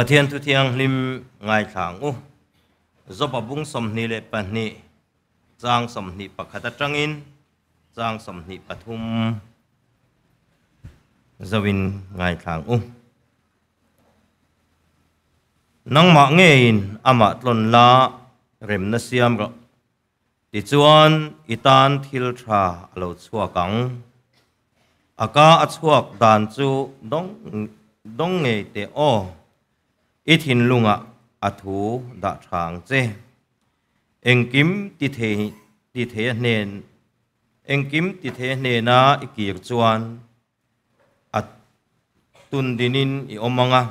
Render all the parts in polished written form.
Pathian Thu Thianghlim ngaithla ang u. Job-a bung 22, chang 21 atangin chang 23 zoin ngaithla ang u. Nangmah ngeiin amah tlawn la remna siam rawh. Tichuan i tan thil tha a lo chhuak ang. A ka a chhuak dan chu dawng dawng ngei teh aw. I thinlungah a thu dah tha ang che. Engkim ti thei ti thei a hnen engkim ti thei a hnena i kir chuan a tundinin i awm ang a.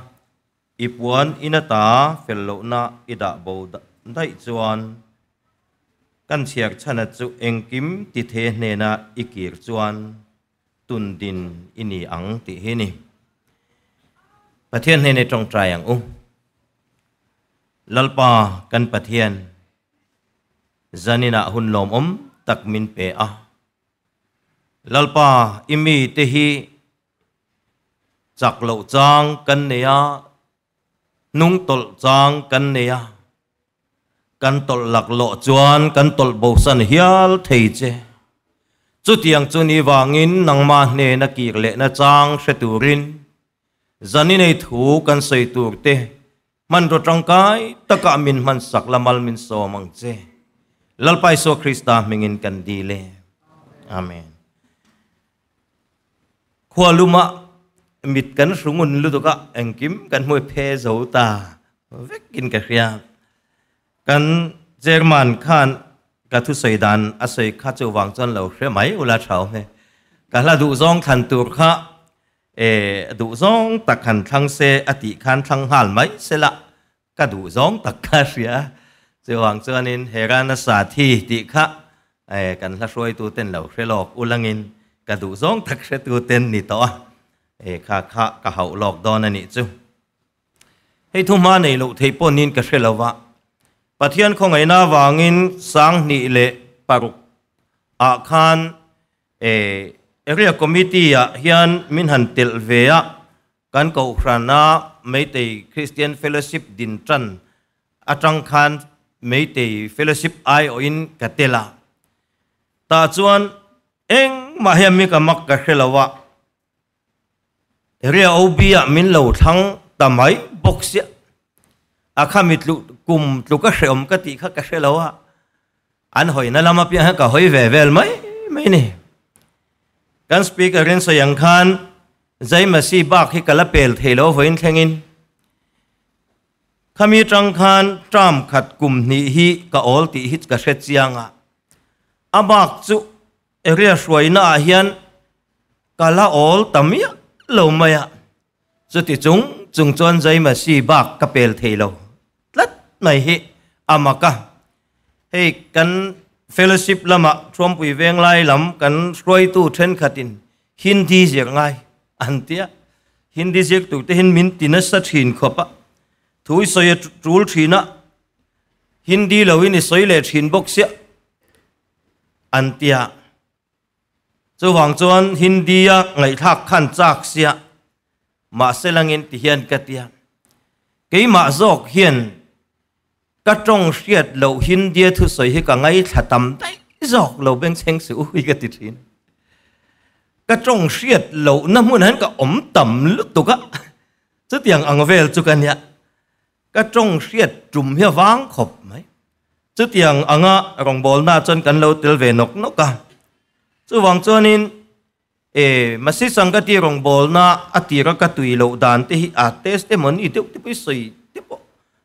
I puan in ata fel lohna i dah bo daih chuan kan chhiar chhana chu engkim ti the hnena i kir chuan tun din i ni ang tih hi ni. Pathian hnene tawngtai ang u. Lalpa kan Pathian, zaninah hun lawmawm tak min pe a. Lalpa i mite hi Chak loh chang kan nei a, hnung tawlh chang kan nei a, kan tawlh laklawh chuan kan tawlh bosan hial thei che. Chutiang chu ni vangin nangmah hnena kir lehna chang hre turin zaninei thu kan sawi tur te hmanraw tangkai takah min hmansak la mal min sawm ang che. Lalpa Isua Krista hmingin kan dil e. Amen. Khua luma mit kan hrungun lutuk a, engkim kan hmui phe zo ta vekin ka hria. Kan chairman khan ka thusawi dan a sawi kha chuvang chuan lo hre mai ula thau he. Ka hla duhzawng thlan tur kha e duhzawng tak han thlang se a tih khan thlang nghal mai sela Ka duh zawng tak kha hria. Chuvang chuanin he rana sa thi tih kha kan hla hruaitu ten lo hre lawk ulangin ka duh zawng tak hretu ten ni tawh a, kha kha ka hauh lawk dawn a nih chu. Hei thu hma nei loh theih pawh niin ka hre lo va, Pathian khawngaihna avangin 2006 ah khan Area Committee ah hian min han telh ve a, Kan Kohhrana Meitei Christian Fellowship din tan atang khan Meitei Fellowship aiawhin ka tel a. Tah chuan engmah hian mi ka mak ka hre lo a, Area OB ah min lo thlang ta mai bawk sia. A khami tlu kum tlu ka hreawm ka tih kha ka hre lo a, an hawina lam apiang hian ka hawi ve vel mai mai ni. Kan Speaker in sawi ang khan Zaimasi bak hi ka la pel thei lo vawiin thlengin khami tang khan term khat kum hnih hi ka awl tih hi ka hre chiang a, a bak chu area hruaina ah hian ka la awl ta miah lo mai a, chuti chung chung chuan Zaimasi bak ka pel thei lo tlat mai hi a mak a. Hei kan fellowship lamah Thuampui Venglai lam kan hruaitu thenkhatin Hindi zir ngai an ti a, Hindi zir tur te hian min ti nasa thin khawp a, thu i sawi a tul thin a, Hindi loin i sawi leh thin bawk sia an ti a. Chuvang chuan Hindi-a ngaihthlak khan chak sia mahse langin ti hian ka ti a, keimah zawk hian Ka tawng hriat loh Hindia thusawi hi ka ngaithla tam daih zawk lo bengchheng suh u hi ka ti thin. Ka tawng hriat lohna hmunah hian ka awm tam lutuk a, chutiang ang vel chu ka nia. Ka tawng hriat tum hi a vang khawp mai. Chutiang anga rawngbawlna chuan kan lo tel ve nawk nawk a. Chuvang chuanin E, Masi Sangati rawngbawlna a tira ka tui loh dan te hi a test emaw ni deuh te pawh i sawi te pawh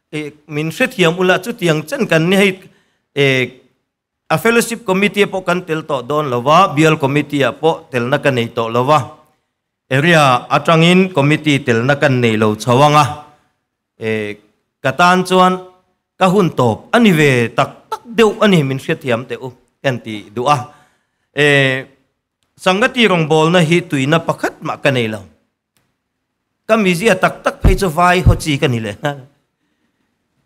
e, min hrethiam ula chutiang chen kan ni hei e, a fellowship committee pawh kan tel tawh dawn lo va, bial committee ah pawh telna ka nei tawh lo va, area atangin committee telna kan nei lo chho ang a, e, ka tan chuan ka hun tawp a ni ve tak tak deuh a ni min hrethiam teh u kan ti duh a, e, Sangati rawngbawlna hi tuina pakhat mah ka nei lo. Ka mizia tak tak phei chu vai haw chi ka ni leh nghal.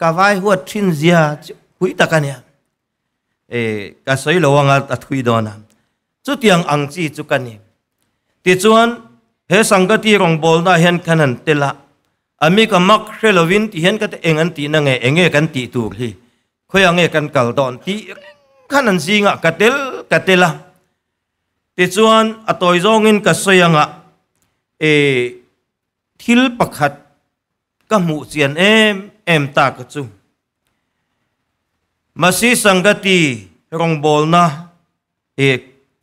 Ka vai huat thin zia chu hui tak a nia. E, ka sawi lo anga a thui dawn a. Chutiang ang chi chu ka ni. Tichuan, he Sangati rawngbawlna hian khan han tel a. A mi ka mak hre lovin ti hian ka ti eng an tihna nge enge kan tih tur hi khawiah nge kan kal dawn tih reng khan an zingah ka tel ka tel a. Tichuan a tawi zawngin ka sawi anga e thil pakhat ka hmuh chian em em ta ka chu. Masi Sangati rawngbawlna e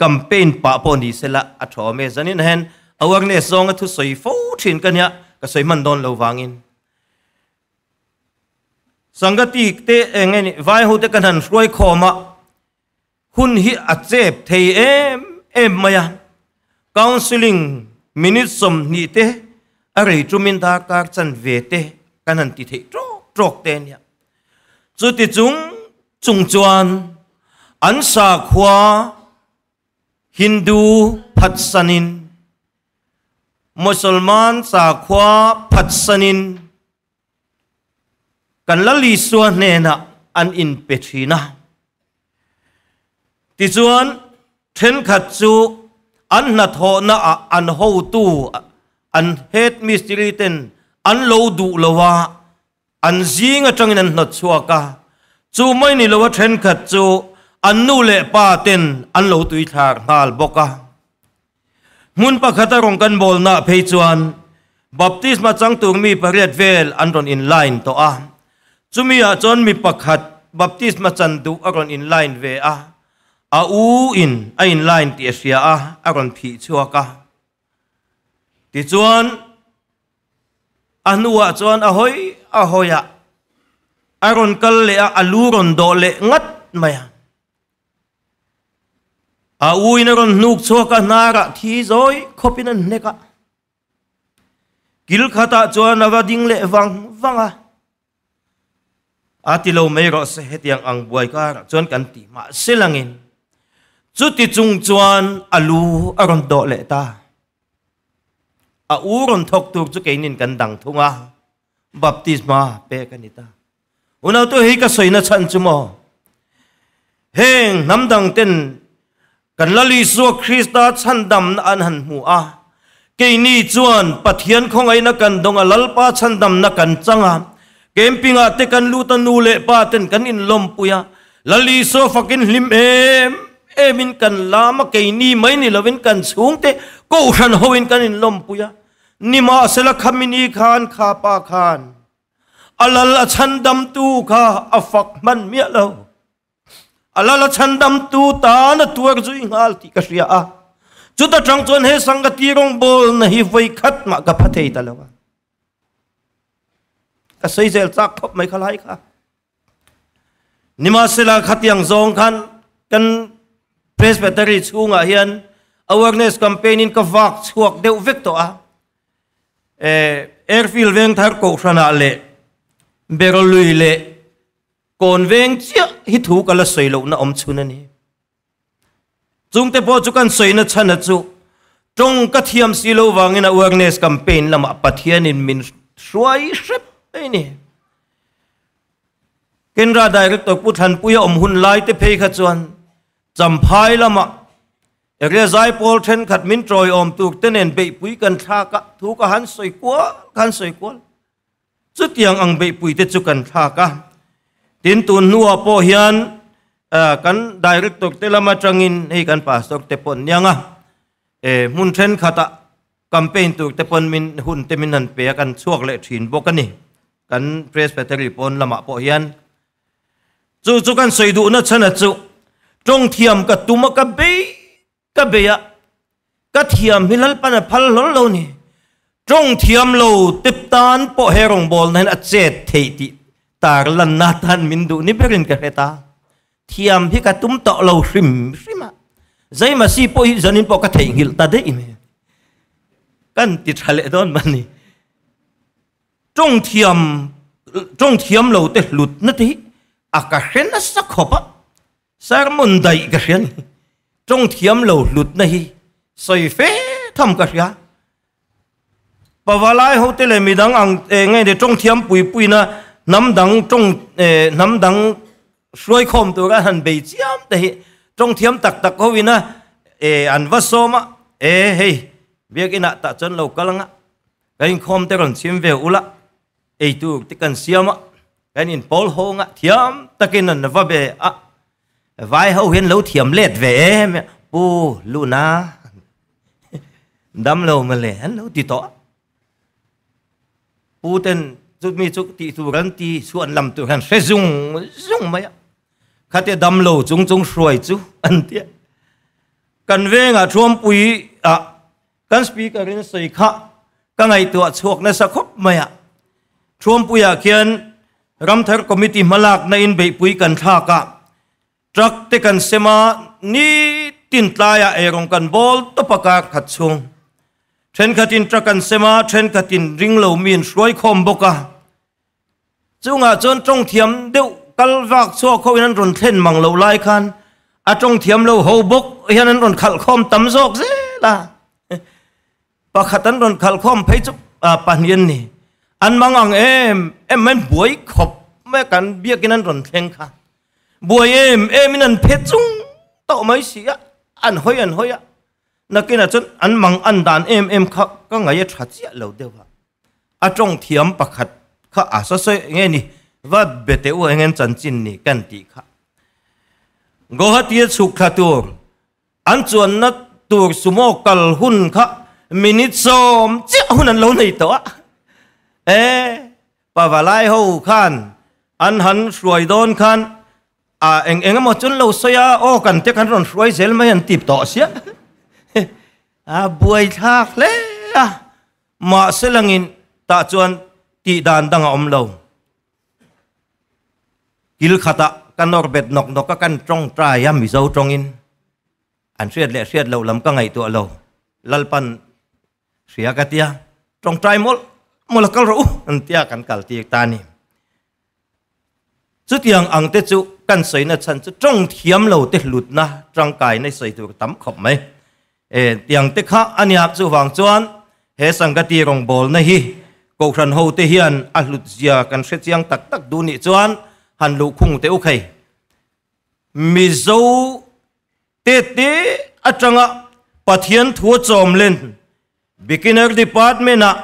campaign pah pawh ni sela a tha awm e. Zanin hian awareness zawnga thu sawi fo thin ka nia, ka sawi hman dawn lo vangin. Sangati te eng nge ni vai ho te kan han hruai khawm a, hun hi a chep thei em em mai a. Counselling minute 20 te a rei tumin darkar chanve te kan han ti theih tawk tawk te nia. Chuti chung chung chuan an sakhua Hindu phatsanin, Musalman sakhua phatsanin kan Lal Isua hnenah an inpe thin a. Tichuan thenkhat chu an hnathawhnaah an hotu an head mistiri ten an lo duh lo a, An zing atangin an hnawt chhuak a, chu mai ni lo a thenkhat chu an nu leh pa ten an lo tui thlar nghal bawk a. Hmun pakhat a rawn kan bawlna phei chuan baptisma chang tur mi pariat vel an rawn in line tawh a, chumi ah chuan mi pakhat baptisma chan duh a rawn in line ve a, a u in a in line tih a hria a, a rawn phih chhuak a. Tichuan a hnuah chuan a hawi a hawi a, a rawn kal leh a, a lu rawn dawh leh ngat mai a. A uin a rawn hnuk chhuak a, hnarah thi zawi khawpin an hnek a. Kil khatah chuan a va ding leh vang vang a. A ti lo mai rawh se, hetiang ang buai karah chuan kan ti mah se langin chuti chung chuan a lu a rawn dawh leh ta. A u rawn thawk tur chu keinin kan dang thung a, baptisma pek a ni ta. Unautu hei ka sawina chhan chu maw? Heng hnam dang ten Kan Lal Isua Krista chhandamna an han hmu a, keini chuan Pathian khawngaihna kan dawng a, Lalpa chhandamna kan chang a, camping-ah te kan lut a, nu leh pa ten kan inlawmpui a, Lal Isua fakin hlim em emin kan lam a, keini mai ni lovin kan chhungte Kohhran hoin kan inlawmpui a, nimahsela khamini khan kha pa khan a Lal a chhandamtu kha a fak hman miah lo. A lal a chhandamtu tan a tuar zui nghal tih ka hria a. Chuta tang chuan he Sangati rawngbawlna hi vawi khat mah ka pha thei ta lo a. Ka sawi zel chak khawp mai kha lai kha. Nimahsela khatiang zawng khan kan Presbytery chhungah hian awareness campaign in ka vak chhuak deuh vek tawh a. Airfield Vengthar Kohhranah leh Berolui leh Kawn veng chiah hi thu ka la sawi lohna awm chhun a ni. Chungte pawh chu kan sawina chhana chu tawng ka thiam si lo vangin awareness campaign lamah Pathianin min hruai hrep mai a ni. Kendra Director Pu Thlanpuia awm hun lai te phei kha chuan Champhai lamah area zaipawl thenkhat min tawiawm tur te nen beihpui kan thlak a, thu ka han sawi kual ka han sawi kual. Chutiang ang beihpuite chu kan thlak a, tin tun hnuah pawh hian kan director te lam atangin hei kan pastor te pawh an niang a, hmun thenkhatah campaign tur te pawn min hun te min han pe a, kan chhuak leh thin bawk a ni, kan presbytery pawn lamah pawh hian. Chu chu kan sawi duhna chhan a chu tawng thiam ka tum a ka bei Ka bei a, ka thiam hi Lalpan a phal hlawl lo ni. Tawng thiam lo te tan pawh he rawngbawlna hian a chet theih tih tar lanna tan min duh ni berin ka hre ta. Thiam hi ka tum tawh lo hrim hrim a, Zaimasi pawh hi zanin pawh ka theihnghilh ta daih mai. Kan ti tha leh dawn mah ni. Tawng thiam tawng thiam lo te hlutna te hi a ka hre nasa khawp a. Sermon daih ka hria ni. Tawng thiam lo hlutna hi sawi fe tham ka hria. Pavalai ho te leh midang ang eh nge ni tawng thiam pui puina hnam dang tawng eh hnam dang hruai khawm tura han bei chiam te hi tawng thiam tak tak ho ina eh an va sawm a eh hei biakinah tah chuan lo kal anga ka inkhawm te rawn chhim ve ula. Eitur te kan siam a, kan inpawl hawng a, thiam takin an va be a, vai ho hian lo thiam let ve em a, Pu Luna dam lo mawle an lo ti tawh a. Pu ten chumi chu tih tur an ti chhuan lam tur han hre zung zung mai a, khate dam lo chung chung hruai chu an ti a. Kan vengah Thuampui ah Kan speaker in sawi kha ka ngaihtuah chhuak nasa khawp mai a. Thuampuiah khian Ramthar Committee hmalakna in beihpui kan thlak a, truck te kan sem a, nitin tlaiah eirawng kan bawl tawp a kar khat chhung. Thenkhatin truck an sem a, thenkhatin ringlo mi an hruai khawm bawk a. Chungah chuan tawng thiam deuh kal vak chhuak ho in an rawn thlen mang lo lai khan a tawng thiam lo ho bawk hian an rawn khalh khawm tam zawk zel a. Pakhat an rawn khalh khawm phei chu pahnih an ni. An mang ang em em an buai khawp mai kan biakin an rawn thleng kha. Buai em em in an phe chung tawh mai si a, an hawi an hawi a. Nakinah chuan an mang an dan em em kha ka ngaih a tha chiah lo deuh a. A tawng thiam pakhat kha a saw sawi nge ni va be teh u eng en chanchin ni kan tih kha. Guwahati a chhuk thla tur an chuanna tur sumo kal hun kha minute sawm chiah hun an lo nei tawh a. E pavalai ho khan an han hruai dawn khan a eng eng emaw chun lo sawi a aw kan te kan rawn hruai zel mai an tip tawh sia. A buai thlak hle a. Mahse langin tah chuan tih dan dang a awm lo. Kil khatah ka nawr bet nawk nawk a, kan tawngtai a Mizo tawngin an hriat leh hriat loh lam ka ngaihtuah lo. Lalpan hria ka tia, tawngtai mawlh mawlh a kal rawh u an tia kan kal tir ta a ni. Chutiang ang te chu kan sawina chhan chu tawng thiam lo te hlutna tangkaina sawi tur tam khawp mai. E, tiang te kha a nia chuvang chuan he Sangati rawngbawlna hi Kohhran ho te hian a hlut zia kan hre chiang tak tak duh nih chuan han luhkhung teh u khei. Mizo te te atanga Pathian thu a chawm len Beginner Department ah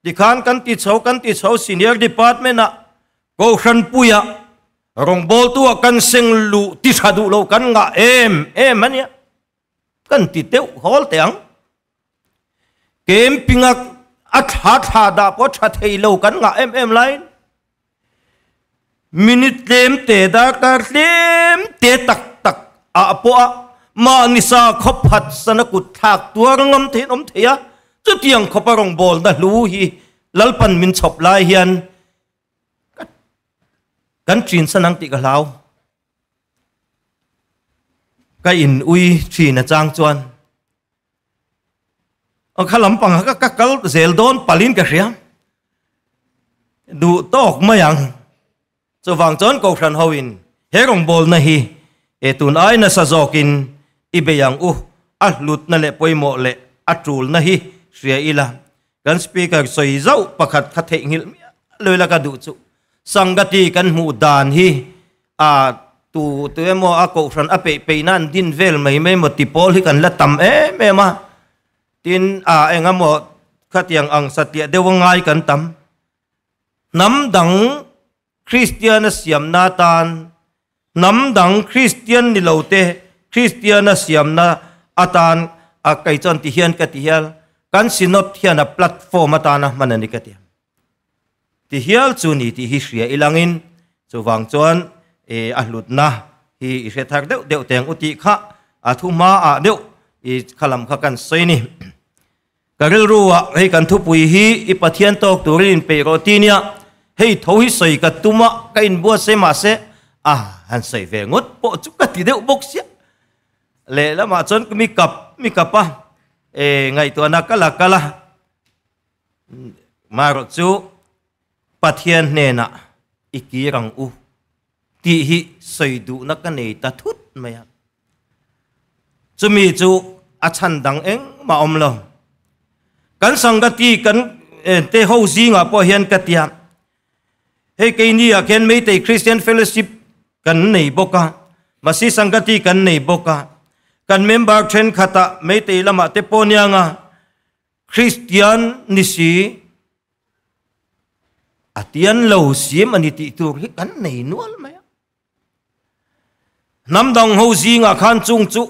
Tikhan kan ti chho kan ti chho Senior Department ah Kohhran puia rawngbawltu ah kan seng luh ti tha duh lo kan ngah em em a nia. Kan ti deuh hawl teh ang. Camping a a thla thla dah pawh tha thei lo kan ngah em em laiin minute tlem te darkar tlem te tak tak ah pawh a mahni sa khawp phat sana kut thlak tuar ngam theiin awm thei a, chutiang khawpa rawngbawlna hlu hi Lalpan min chhawp lai hian kan ṭin san ang tih ka hlau. Ka in ui ṭhin a chang chuan Aw kha lampang ah ka kal zel dawn palin ka hria. Duh tawk mai ang. Chuvang chuan Kohhran ho in he rawngbawlna hi e tun ai nasa zawkin i bei ang u, a hlutna leh pawimawh leh a tulna hi hria ila. Kan speaker sawi zauh pakhat kha theihnghilh miah lo ila ka duh chu. Sangati kan hmuh dan hi a tu tu emaw a kohhran a peih peihna an din vel mai mai maw ti pawl hi kan la tam em em a, tin a eng emaw khatiang ang satliah deuh a ngai kan tam. Hnam dang Kristian a siamna atan hnam dang Kristian ni lo te Kristian a siamna atan a kei chuan ti hian ka ti hial kan Synod hian a platform atana hman a ni ka ti. Ti hial chu ni tih hi hria ilangin chuvang chuan e a hlutna hi i hre thar deuh deuh teng u tih kha a thu hma ah deuh i kha lam kha kan sawi ni. Ka rilru ah hei kan thupui hi i Pathian tawk turin in peih rawh ti nia hei tho hi sawi ka tum a ka inbuatsaih mahse a han sawi ve ngawt pawh chu ka ti deuh bawk sia. Lehlamah chuan mi kap mi kap a e ngaihtuahna ka la kal a. Marawh chu Pathian hnenah i kir ang u tih hi sawi duhna ka nei ta thut mai a. Chumi chu a chhan dang engmah awm lo. Kan Sangati kan te ho zingah pawh hian ka tia, hei keini ah khian Meitei Christian Fellowship kan nei bawk a, Masi Sangati kan nei bawk a, kan member thenkhatah Meitei lamah te pawh nia nga, Kristian ni si, A tian lo siam a ni tih tur hi kan nei nual mai a. Hnam dang ho zingah khan chung chu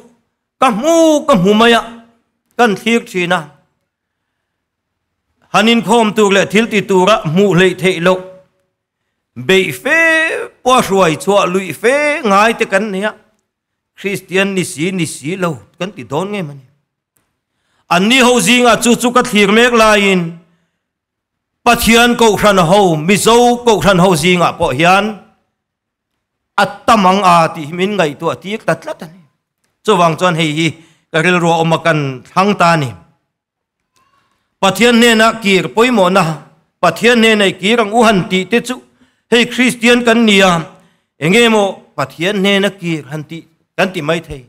ka hmu ka hmu mai a, kan thlir thin a. Han inkhawm tur leh thil ti tura hmuh hleih theih loh beih fe pawh a hruai chhuah luih fe ngai te kan nei a, Kristian ni si ni si lo kan ti dawn ngei mani. Anni ho zingah chu chu ka thlir mek laiin Pathian Kohhran ho, Mizo Kohhran ho zingah pawh hian a tam ang a tih hi min ngaihtuah tir ta tlat a ni. Chuvang chuan hei hi ka rilru a awm a kan thlang ta a ni. Pathian hnena kir pawimawhna, Pathian hnena i kir ang u han tih te chu hei Kristian kan ni a, enge maw Pathian hnena kir han tih kan ti mai thei.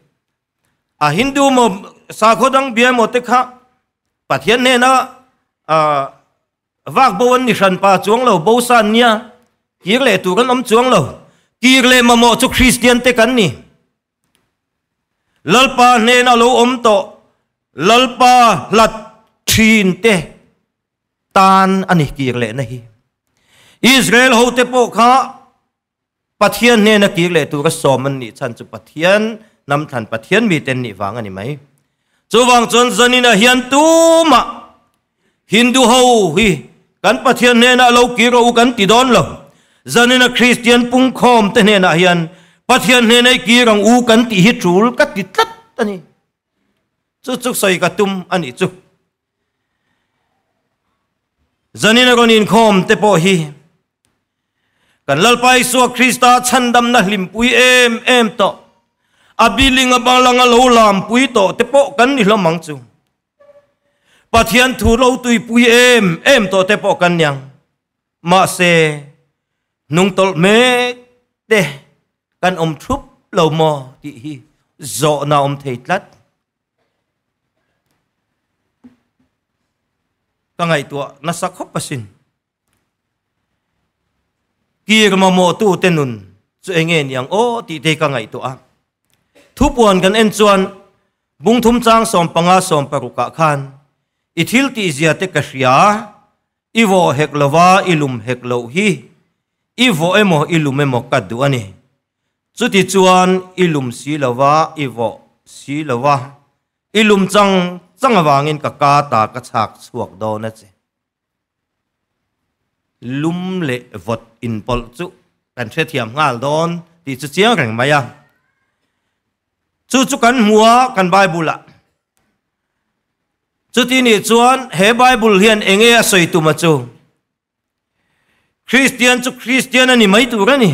A Hindu maw sakhaw dang bia emaw te kha Pathian hnena vak bo an ni hran pa chuang lo, bo san nia kir leh tur an awm chuang lo. Kir leh mamawh chu Kristian te kan ni. Lalpa hnena lo awm tawh, Lalpa hlat thin te tan a ni kir lehna hi. Israel hote pawh kha Pathian hnena kir leh tura sawm an nih chhan chu Pathian hnam thlan Pathian mite an nih vang a ni mai. Chuvang chuan zaninah hian tumah Hindu ho hi kan Pathian hnenah lo kir rawh u kan ti dawn lo. Zanina Kristian pungkhawm te hnenah hian Pathian hnena i kir ang u kan tih hi tul ka ti tlat a ni. Chu chu sawi ka tum a nih chu. Zanina rawn inkhawm te pawh hi Kan Lalpa Isua Krista chhandamna hlimpui em em tawh, a biling a balanga lo lampui tawh te pawh kan ni hlawm ang chu. Pathian thu lo tuipui em em tawh te pawh kan niang. Mahse, hnungtawlh mek te kan awm thup lo maw tih hi zawhna awm thei tlat. Ka ngaihtuah nasa khawp asin. Kir mamawhtute nun chu eng nge niang aw tih te hi ka ngaihtuah a. Thupuan kan en chuan bungthum chang 15 16 ah khan i thil tih zia te ka hria, i vawh hek lova i lum hek loh hi i vawh emaw i lum emaw ka duh a ni. Chuti chuan i lum si lova i vawh si lova i lum chang chang avangin ka ka ta ka chhak chhuak dawn a che. Lum leh vawt inpawlh chu kan hrethiam nghal dawn tih chu chiang reng mai a. Chu chu kan hmu a kan Bible ah. Chuti nih chuan he Bible hian enge a sawi tum a chu? Kristian chu Kristian a ni mai tur a ni.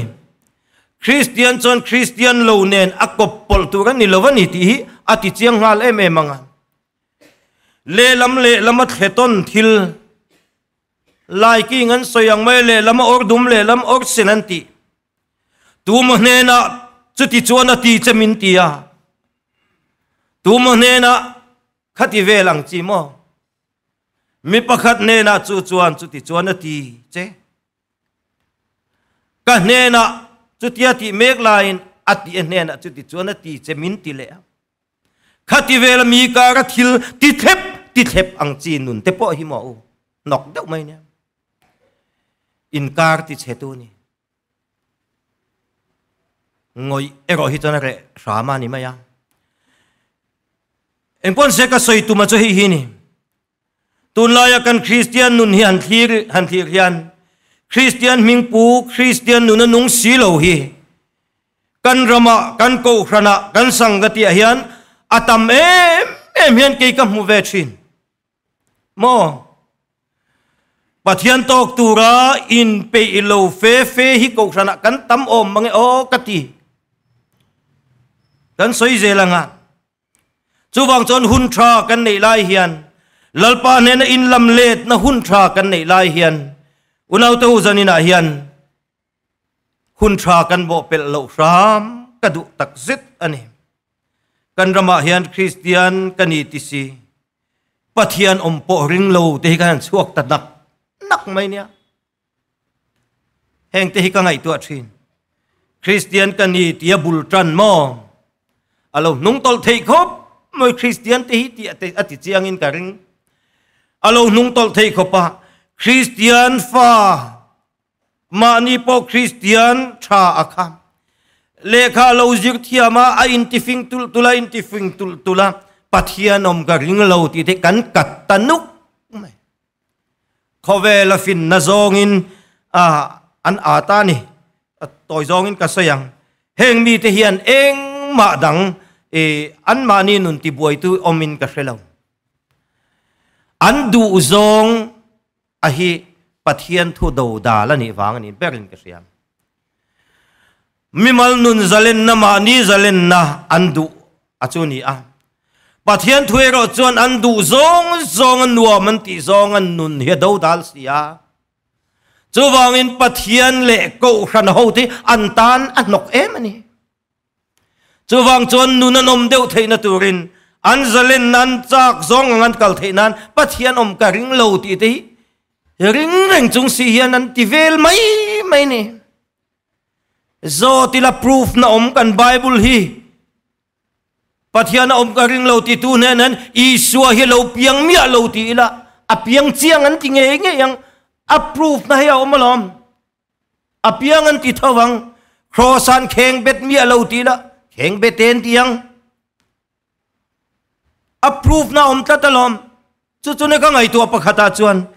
Kristian chuan Kristian lo nen a kawp pawlh tur a ni lo a ni tih hi a ti chiang nghal em em ang a. Lehlam lehlam a thle tawn thil laiking an sawi ang mai lehlam a awr dum lehlam awr sen an tih. Tuma hnenah chuti chuan a ti che min ti a, tuma hnenah khati vel ang chi maw? Mi pakhat hnenah chu chuan chuti chuan a ti che. Ka hnenah chutia tih mek laiin a ti a hnenah chuti chuan a ti che min ti leh a. Khati vela mi kara thil ti thlep ti thlep ang chi nun te pawh hi maw u hnawk deuh mai nia. Inkar ti chhe tu ni. Ngawih erawh hi chuan a reh hram a ni mai a. Engpawn se ka sawi tuma chu hei hi ni. Tunlaia kan Kristian nun hi han thlir han thlir hian Kristian hmingpu Kristian nuna nung si lo hi kan ramah kan kohhranah kan sangatiah hian a tam em em hian kei ka hmu ve thin. Maw? Pathian tawk tura inpeih lo fe fe hi kohhranah kan tam awm mange aw ka ti. Kan sawi zel anga. Chuvang chuan hun tha kan neih lai hian Lalpa hnena inlam letna hun tha kan neih lai hian unaute u zaninah hian hun tha kan bawhpelh loh hram ka duh tak zet a ni. Kan ramah hian Kristian ka ni ti si Pathian awm pawh ring lo te hi ka han chhuak ta nak nak mai nia. Heng te hi ka ngaihtuah thin. Kristian ka ni tia bul tan maw? A lo hnung tawlh theih khawp mai Kristian te hi tih a ti chiangin ka ring. A lo hnung tawlh theih khawp a, Kristian fa. Mahni pawh Kristian tha a kha. Lehkha lo zir thiam a, a intifing tulh tulh a, intifing tulh tulh a, Pathian awm ka ring lo tih te kan kat ta nuk mai. Khawvel a finna zawngin a an at a ni. Tawi zawngin ka sawi ang. Heng mite hian engmah dang anmahni nun tibuaitu awmin ka hre lo. An duh zawng a hi Pathian thu do dal a nih vang a nih berin ka hria. Mimal nun zalenna mahni zalenna an duh a chu ni a. Pathian thu erawh chuan an duh zawng zawng a nuam an tih zawng an nun hi a do dal si a. Chuvangin Pathian leh Kohhran ho te an tan a hnawk em a ni. Chuvang chuan nun an awm deuh theihna turin an zalen nan chak zawng ang an kal theih nan Pathian awm ka ring lo tih te hi ring reng chung si hian an ti vel mai mai ni. Zawt ila proof na awm kan Bible hi Pathian a awm ka ring lo ti tu hnen hian Isua hi lo piang miah lo ti ila a piang chiang an ti ngei ngei ang a proof na hi a awm alawm. A piang an ti tho ang. Kraws an kheng bet miah lo ti la, kheng bet en ti ang. A proof na awm tlat alawm. Chu chu ne ka ngaihtuah pakhatah chuan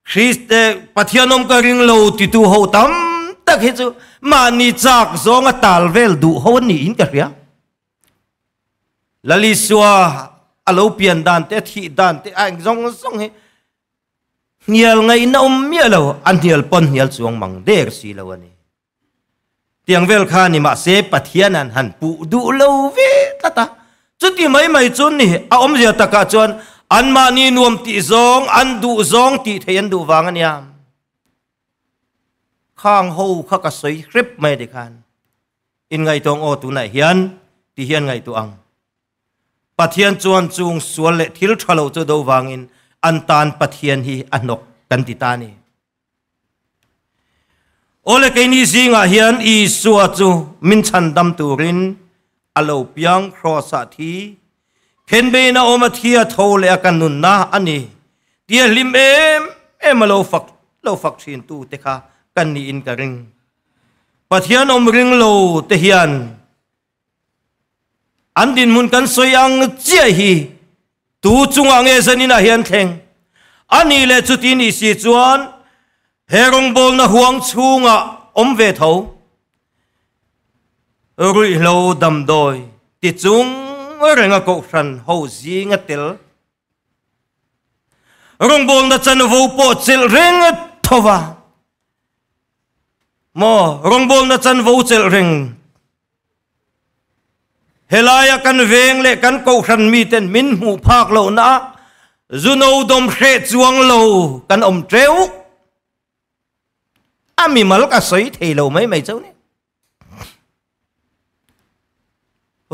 Christ Pathian awm ka ring lo titu ho tam tak hi chu mahni chak zawnga tal vel duh ho an niin ka hria. Lalisua a lo pian dan te, a thih dan te, a eng zawng zawng hi Hnial ngaihna awm miah lo, a hnial pawn hnial chuang mang der si lo a ni. Tiang vel kha ni mahse Pathian an han puh duh lo ve tlat a. Chuti mai mai chu ni, a awmzia takah chuan anmahni nuam tih zawng, an duh zawng tih theih an duh vang a nia. Khang ho kha ka sawi hrep mai tikhan inngaihtuah ang aw tunah hian ti hian ngaihtuah ang. Pathian chuan chung sual leh thil tha lo chu do vangin an tan Pathian hi a hnawk kan ti ta a ni. Awle keini zingah hian Isua chu min chhandam turin a lo piang kraws-ah thi khenbein a awm a thi a tho leh a kan nunna a ni tia hlim em em a lo fak lo fak thin tu te kha kan niin ka ring. Pathian awm ring lo te hian An dinhmun kan sawi ang chiah hi tu chungah nge zaninah hian thleng? A nih leh chuti nih si chuan he rawngbawlna huang chhungah awm ve tho. Ruihhlo damdawi ti chung renga kohhran ho zinga tel rawngbawlna chanvo pawh chelh reng tho va. Maw rawngbawlna chanvo chelh reng Helaia kan veng leh kan kohhran miten min hmuh phak lohna ah zuno dawm hreh chuang lo kan awm teuh. A mimal ka sawi thei lo mai mai chauh ni.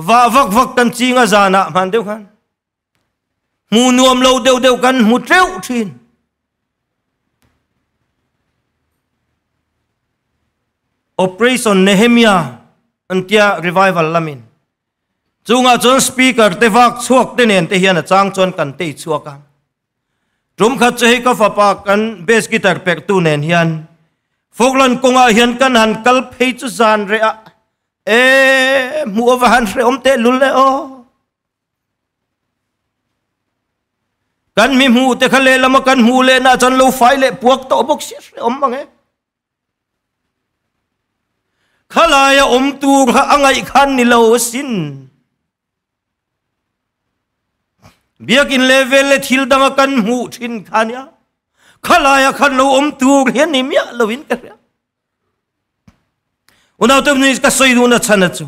Vah vak vak kan ching a zanah hman deuh khan. Hmu nuam lo deuh deuh kan hmu teuh thin. Operation Nehemia an tia revival lamin. Chungah chuan speaker te vak chhuak te nen te hian a chang chuan kan tei chhuak a. Tum khat chu hei ka fapa kan bass guitar perhtu nen hian Falkland kawngah hian kan han kal phei chu zan reh ah e hmuh ava han hrehawm teh lul e aw. Kan mi hmuh te kha lehlam a kan hmuh leh na chuan lo fai leh puak tawh bawk si hrehawm mang e. Khalaia awm tur kha a ngaih khan ni lo asin. Biakin level leh thil danga kan hmuh thin kha nia. Khalaia khan lo awm tur hian ni miah loin ka hria. Unau te ni ka sawi duhna chhan a chu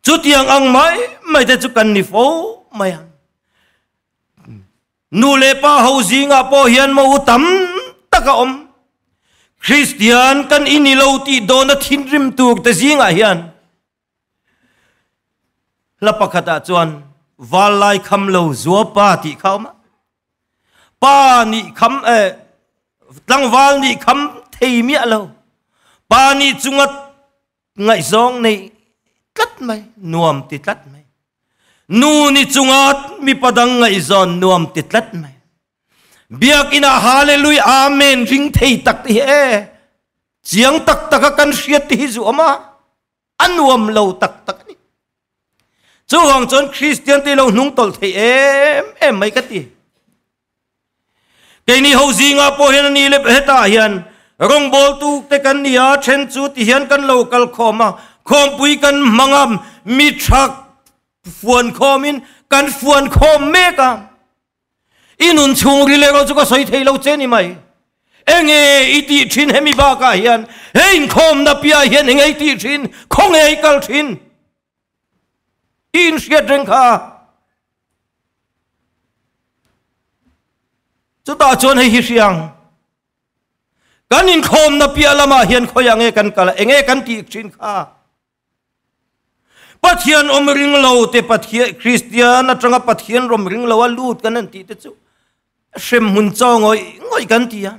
chutiang ang mai mai te chu kan ni fo mai ang. Nu leh pa ho zingah pawh hian mo u tam tak a awm. Kristian kan ini lo tih dawna thinrim tur te zingah hian hla pakhatah chuan val lai kham lo zua pa tih kha awm a. Pa nih kham eh tlangval nih kham thei miah lo. Pa nih chunga ngaihzawng nei tlat mai, nuam ti tlat mai. Nu nih chunga mipa dang ngaihzawn nuam ti tlat mai. Biakinn ah hallelujah amen ring thei tak te hi e. Chiang tak taka kan hriat te hi zu awm a, a nuam lo tak tak a ni. Chuvang chuan Kristian te lo hnung tawlh thei em em mai ka ti. Keini ho zingah pawh hian a ni le hetah hian rawngbawltu te kan ni a, then chu ti hian kan lo kal khawm a, khawmpui kan hmang a, mi tha fuan khawmin kan fuan khawm mek a. I nun chhung ri leh erawh chu ka sawi thei lo che ni mai. Enge i tih thin hemi bakah hian he inkhawmna piahah hian enge i tih thin, khawnge i kal thin? I inhriat reng kha. Chutah chuan hei hi hriang. Kan inkhawmna piah lamah hian khawiah nge kan kal a, enge kan tih thin kha? Pathian awm ring lo te Pathian Kristian atanga Pathian rawm ring lo a lut kan an tih te chu hremhmun chaw ngawih ngawih kan ti a.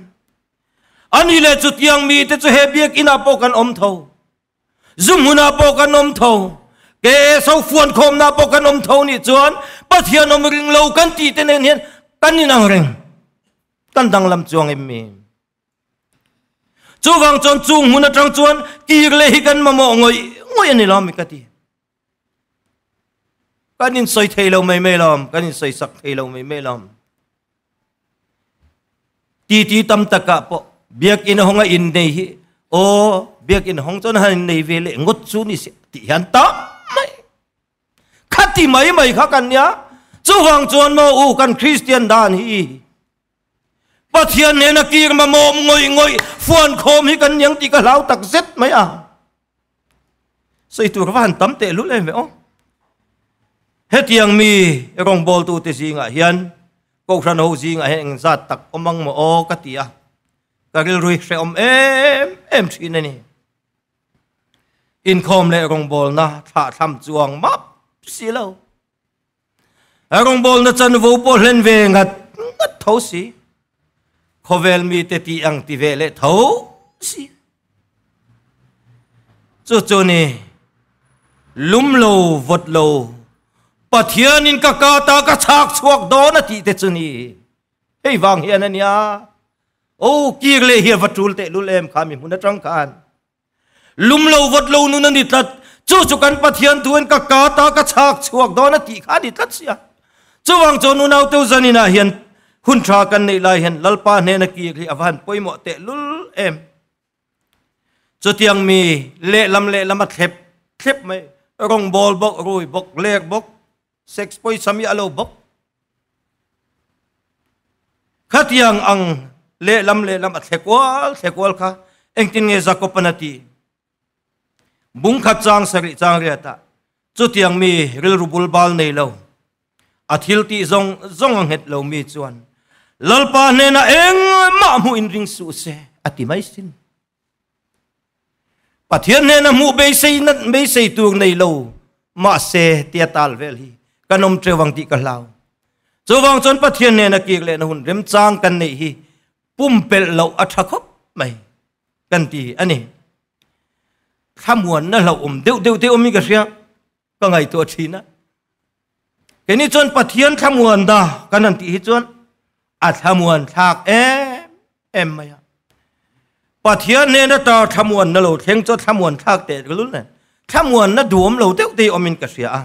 Ani leh chutiang mi te chu he biakinn ah pawh kan awm tho. Zu hmun ah pawh kan awm tho. KS ho fuan khawmna pawh kan awm tho nih chuan Pathian awm ring lo kan tih te nen hian kan inang reng. Kan danglam chuang em mi? Chuvang chuan chung hmun atang chuan kir leh hi kan mamawh ngawih ngawih a ni lo mi ka ti. Kan in sawi thei lo mai mai lawm, kan in sawi sak thei lo mai mai lawm. Ti ti tam takah pawh biakinn hawng a in nei hi aw biakinn hawng chuan han in nei ve leh ngawt chu ni se tih hian tam mai. Khati mai mai kha kan nia. Chuvang chuan maw u kan Kristian dan hi Pathian nena kir mamawm ngawih ngawih fuan khawm hi kan niang tih ka hlau tak zet mai a. Sawi tur va han tam teh lul em ve aw. Hetiang mi rawngbawltute zingah hian Kohhran ho zingah hian engzat tak awm ang maw aw ka ti a. Ka rilru hi hrehawm em em thin a ni. Inkhawm leh rawngbawlna thlahthlam chuang map si lo. Rawngbawlna chanvo pawh hlen ve ngat ngat tho si. Khawvel mite tih ang ti ve leh tho si. Chu chu ni lum lo vawt lo Pathianin ka kata ka chhak chhuak dawn a tih te chu ni. Hei vang hian a nia. Aw kir leh hi a va tul teh lul em kha mi hmun atang khan. Lum lo vawt lo nun a ni tlat. Chu chu kan Pathian thu in ka ka ta ka chhak chhuak dawn a tih kha a ni tlat sia. Chuvang chuan unau teu zanin ah hian hun tha kan neih lai hian Lalpa hnena kir hi a va han pawimawh teh lul em. Chutiang mi lehlam lehlam a thlep thlep mai. Rawngbawl bawk, rui bawk, lek bawk, sex pawisa mi a lo bawk. Khatiang ang lehlam lehlam a thle kual thle kual kha engtin nge Jakob-an a ti? Bung khat chang sarih chang riatah chutiang mi rilru bul bal nei lo, a thil tih zawng zawng a nghet lo mi chuan Lalpa hnenah engmah hmuh in ring suh se a ti mai sin. Pathian hnena hmuh beisei nat beisei tur nei lo mahse tia tal vel hi kan awm teuh ang tih ka hlau. Chuvang chuan Pathian hnena kir lehna hun remchang kan neih hi pumpelh loh a tha khawp mai kan ti a ni. Thlamuanna hlauhawm deuh deuh te awmin ka hria. Ka ngaihtuah thin a. Keini chuan Pathian thlamuan da kan han tih hi chuan a thlamuan thlak em em mai a. Pathian hnena tar thlamuan na lo thleng chu thlamuan thlak teh lul nen thlamuan na duam lo deuh te awmin ka hria a.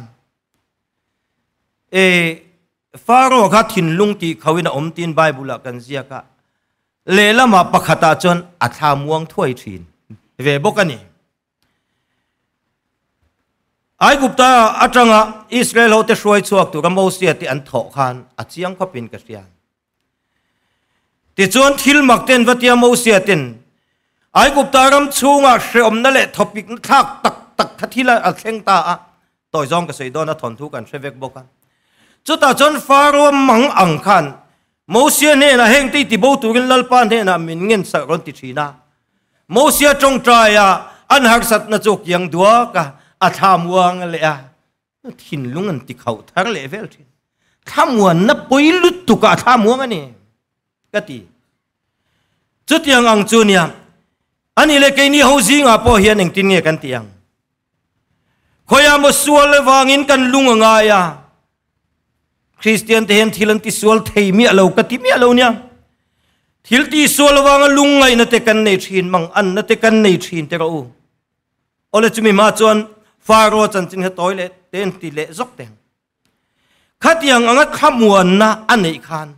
E Faro kha thinlung tih khauhin a awm tiin Bible ah kan ziak a. Lehlamah pakhatah chuan a thlamuang thuai thin ve bawk a ni. Aigupta atanga Israel hote hruai chhuak tura Mosia te an thawh khan a chiang khawpin ka hria. Tichuan thil mak ten va tia Mosia ten Aigupta ram chhungah hreawmna leh thawpikna thlak tak tak kha thil a thleng ta a, tawi zawng ka sawi dawn a thawnthu kan hre vek bawk a. Chutah chuan Faro mang ang khan Mosia hnenah heng te i tibo turin Lalpa hnenah min ngen sak rawn ti thin a. Mosia tawngtaia an harsatna chu kiang duak a, a thlamuang leh a, thinlung an ti khauh thar leh vel thin. Thlamuanna pawi lutuk ah thlamuang a ni ka ti. Chutiang ang chu nia, ani leh keini ho zingah pawh hian engtin nge kan tih ang? Khawiah maw sual avangin kan lung a ngai a, Kristian te hian thil an ti sual thei miah lo ka ti miah lo nia. Thil ti sual avanga lungngaihna te kan nei thin, manganna te kan nei thin te rawh u. Awle chumi hma chuan Faro chanchin kha tawi leh te an ti leh zawk teng. Khatiang anga thlamuanna a neih khan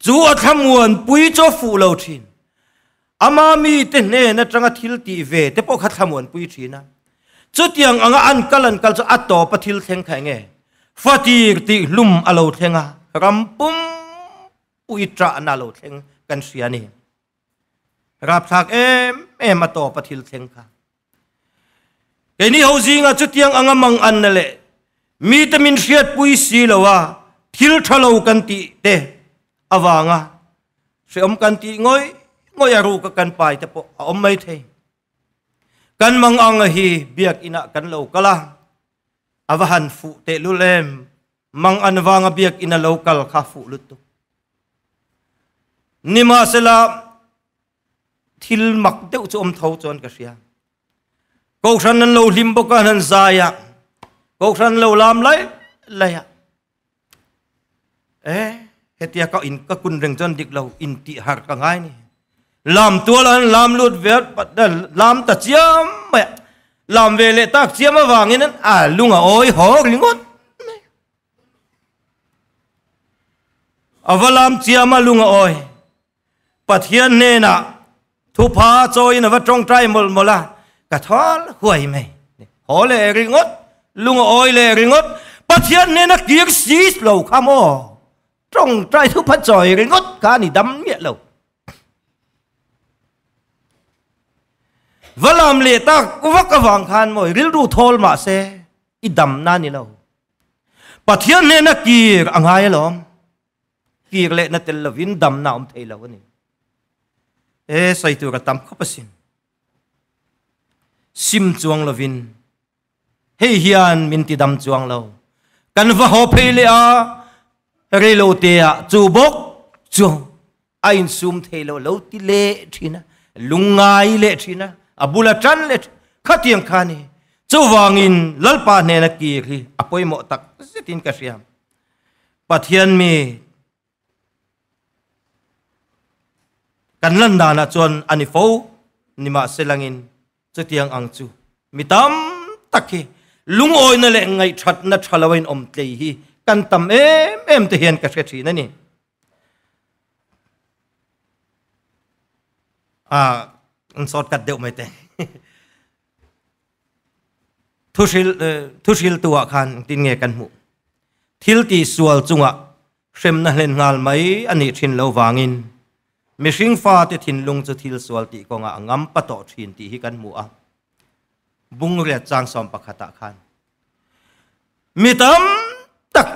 chu a thlamuan pui chu a fuh lo thin. Ama mite hnen atanga thil tih ve te pawh kha thlamuan pui thin a. Chutiang anga an kal an kal chu a tawp a thil thleng kha enge? Fatir tih hlum a lo thleng a, ram pum pui ṭahna a lo thleng kan hria a ni. Rapthlak em em a tawp a thil thleng kha. Keini ho zinga chutiang anga mang anna leh mite min hriatpui si lo a thil tha lo kan tih te avanga hreawm kan tih ngawih ngawih a ruka kan pai te pawh a awm mai thei. Kan mang anga hi biakinah kan lo kal a, a va han fuh tehlul em. Mang an vanga biakinn a lo kal kha fuh lutuk. Nimahsela thil mak deuh chu awm tho chuan ka hria. Kohhran an lo hlim bawk a, an zai a, kohhran lo lam lai lai a. Eh, hetia ka in ka kun reng chuan dik lo in tih har ka ngai ni. Lam tual an lam lut ve lam ta chiam mai a. Lam ve leh tak chiam avangin an a lung a awi haw ringawt mai. A va lam chiam a lung a awi. Pathian hnenah thupha chawiin a va tawngtai mawlh mawlh a, ka thawl huai mai. Haw leh ringawt, lung a awi leh ringawt. Pathian hnena kir si lo kha maw? Tawngtai thupha chawi ringawt kha a ni dam miah lo. Va lam leh tak vak avang khan maw rilru thawl mah se i damna ni lo. Pathian hnena kir a ngai alawm. Kir lehna tel lovin damna awm thei lo a ni. E sawi tur a tam khawp asin. Sim chuang lovin hei hian min ti dam chuang lo. Kan va haw phei leh a, reilo te ah chu bawk chu a insum thei lo lo ti leh thin a, lungngai leh thin a, a bula tan leh thin khatiang kha ni. Chuvangin Lalpa hnena kir hi a pawimawh tak zetin ka hria. Pathian mi kan lan danah chuan a ni fo nimahselangin chutiang ang chu mi tam tak hi lungawina leh ngaihthatna tha lo a inawm tlei hi kan tam em em te hian ka hre thin a ni. Ah, an shortcut deuh mai te. Thuhril thuhriltu ah khan engtin nge kan hmuh? Thil ti sual chungah hremna hlen nghal mai a nih thin lo vangin mihring fate thinlung chu thil sual tih kawngah a ngam pa tawh thin tih hi kan hmu a. Bungriat chang sawm pakhat ah khan mi tam tak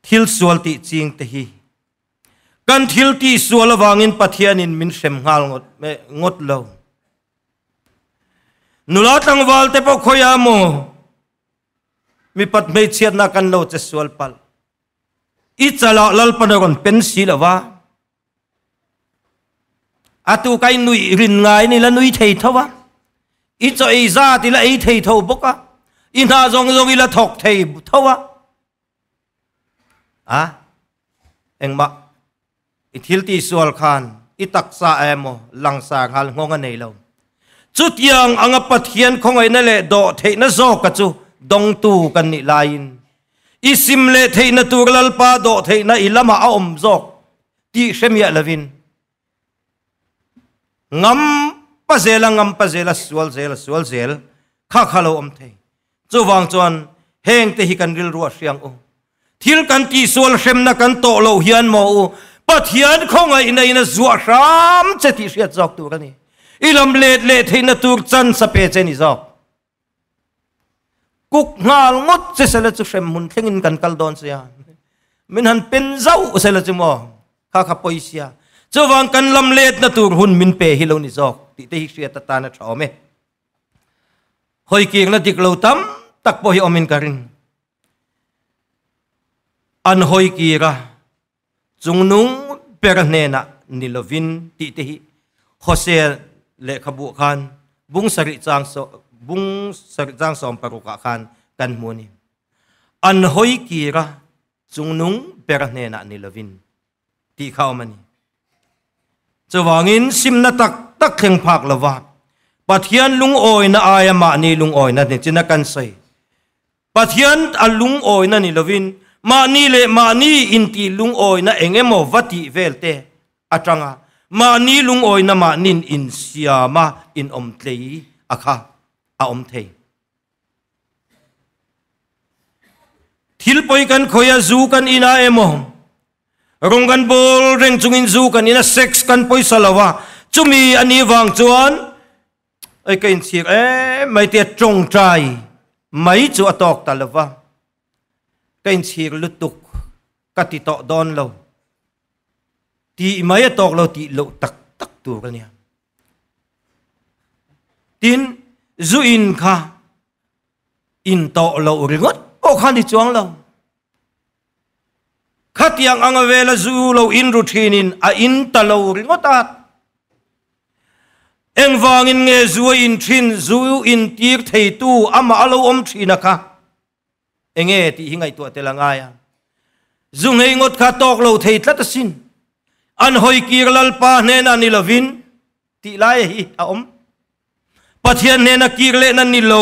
thil sual tih ching te hi kan thil tih sual avangin Pathianin min hrem nghal ngawt ngawt lo. Nula tlangval te pawh khawiah maw mipat hmeichhiatna kan lo che sual palh. I chalah Lalpan a rawn pen si lo va. A tu kai nui rin ngai ni la nui thei tho a. I chaw ei zat i la ei thei tho bawk a. I hna zawng zawng i la thawk thei tho a. A engmah i thil ti sual khan i taksa emaw langsar nghal nghawng a nei lo. Chutiang anga Pathian khawngaihna leh dawh theihna zawka chu dawngtu kan nih laiin i sim leh theihna tur Lalpa dawh theihna i lamah a awm zawk tih hre miah lovin ngam pa zela ngam pa zela sual zela sual zel kha kha lo awm thei. Chuvang chuan heng te hi kan rilru a hriang u. Thil kan tihsual hremna kan tawh loh hian maw u, Pathian khawngaihna in a zuah hram che tih hriat zawk tur a ni. I lam let leh theihna tur chance a pe che ni zawk. Kuk nghal ngawt che sela chu hrem hmun thlengin kan kal dawn sia. Min han pen zauh sela chu maw, kha kha pawi sia. Chuvang kan lam letna tur hun min pe hi lo ni zawk tih te hi hriat atan a tha awm e. Hawikirna dik lo tam tak pawh hi awmin ka ring. An hawikir a, chungnung ber hnenah ni lovin tih te hi Hosea lehkhabuah khan bung sarih chang bung sarih chang sawm parukah khan kan hmu a ni. An hawikir a, chungnung ber hnenah ni lovin. Tih kha awm a ni. Chuvangin simna tak tak thleng phak lova Pathian lungawina aia mahni lungawina ni chin a kan sawi. Pathian a lungawina ni lovin mahni leh mahni intih lungawina eng emaw va tih vel te atanga mahni lungawina mahnin insiama inawm tlei a kha a awm thei. Thil pawi kan khawi a zu kan in a emaw rawng kan bawl reng chungin zu kan in a sex kan pawisa lo a chumi a nih vang chuan ei ka inchhir em mai tia tawngtai mai chu a tawk ta lo va ka inchhir lutuk ka ti tawh dawn lo tih mai a tawk lo tih loh tak tak tur a nia. Tin, zu in kha in tawh loh ringawt pawh kha ni chuang lo. Khatiang anga vela zu lo in ru thinin a in ta lo ringawt a. Engvangin nge zu a in thin, zu in tir theitu amah a lo awm thin a kha. Enge tih hi ngaihtuah tel a ngai a. Zu ngei ngawt kha tawk lo thei tlat asin. An hawi kir Lalpa hnenah ni lovin tih lai hi a awm. Pathian hnena kir lehna ni lo,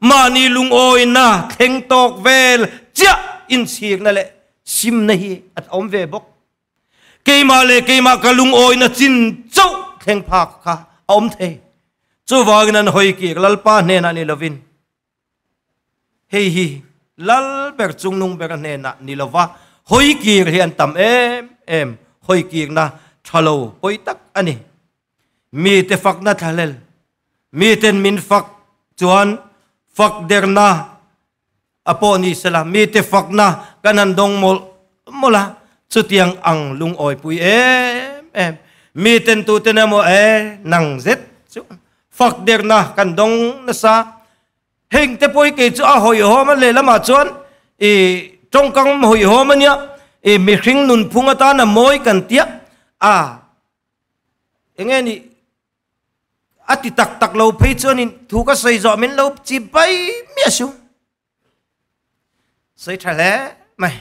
mahni lungawina thleng tawk vel chiah inchhirna leh simna hi a awm ve bawk. Keimah leh keimah ka lungawina chin chauh thleng phak kha a awm thei. Chuvangin an hawi kir Lalpa hnenah ni lovin Hei hi lal ber chungnung ber a hnenah ni lova hawi kir hi an tam em em, hawi kirna tha lo pawi tak a ni. Mite fakna thlahlel, miten min fak chuan fak derna a pawh ni sela, mite fakna kan han dawng mawlh mawlh a, chutiang ang lungawipui em em, miten tuten emaw e nang zet chu Fak derna kan dawng nasa. Heng te pawh hi kei chu a hawihhawm a lehlamah chuan i tawngkang hawihhawm a nia, i mihring nunphung atan a mawi kan tia a enge ni a ti tak tak lo phei chuanin thu ka sawi zawh min lo chi bai miah su. Sawi tha hle mai.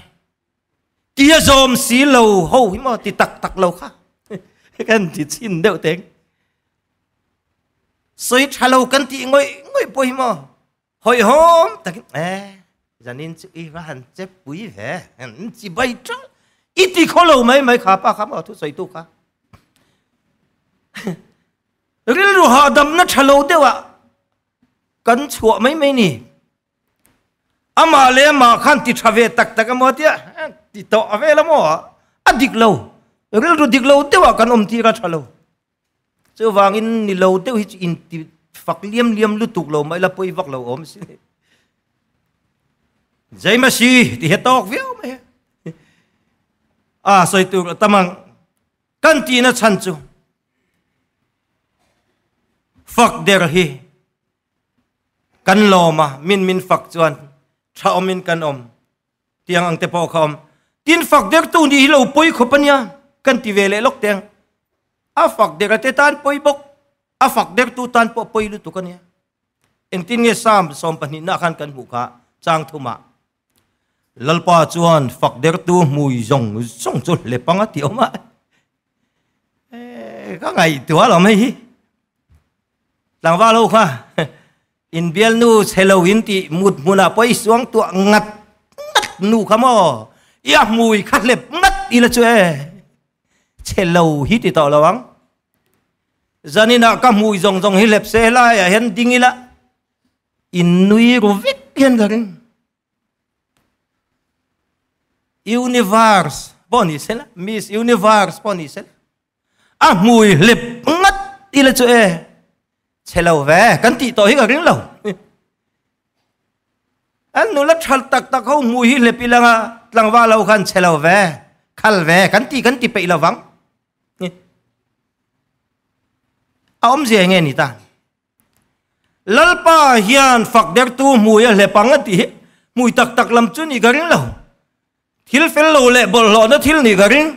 Tia zawm si lo ho hi maw ti tak tak lo kha. Kan ti chin deuh teng. Sawi tha lo kan ti ngoi ngoi pawh hi maw. Hoi hom takin eh zanin chu i va han che pui ve an chi bai tang i ti kho lo mai mai kha pa kha maw thu sawi tu kha. Rilru hahdamna tha lo deuh ah kan chhuah mai mai ni. Amah leh amah khan ti tha ve tak tak emaw tia ti tawh a vel emaw a dik lo. Rilru dik lo deuhah kan awm tir a tha lo. Chuvangin ni lo deuh hi chu in ti fak liam liam lutuk lo mai la pawi vak lo awm si. Jaimasi ti he tawk viau mai. A sawi tur tamang Kan tihna chhan chu fak der hi kan lawm a, min min fak chuan tha awmin kan awm tiang ang te pawh kha awm. Tin fak der tu nih hi lo pawi khawp a nia kan ti ve leh lawk teng. A fak der a te tan pawi bawk, a fak der tu tan pawh pawi lutuk a nia. Engtin nge Psalm sawmpahnihna khan kan hmuh kha chang thumah Lalpa chuan fak dertu hmui zawng zawng chu hlep anga ti awm a. Ka ngaihtuah lo mai hi. Tlangval ho kha inbial nu chhe lo in tih mut hmunah pawh i suang tuah ngat ngat nu kha maw i a hmui kha hlep ngat ila chu e chhe lo hi ti tawh lo ang. Zaninah ka hmui zawng zawng hi hlep se helaiah hian ding ila In nui ru vek hian ka ring. Universe pawh ni sela, Miss Universe pawh ni sela. A hmui hlep ngat ila chu e. Chhe lo ve, kan tih tawh hi ka ring lo. An nula thal tak tak ho hmui hi hlep ilanga tlangval ho khan chhe lo ve, khal ve, kan ti kan ti peih lovang. A awmzia enge ni ta? Lalpa hian fak dertu hmui a hlep ang a ti hi hmui tak tak lam chu nih ka ring lo. Thil fel lo leh bawlhhlawhna thil nih ka ring.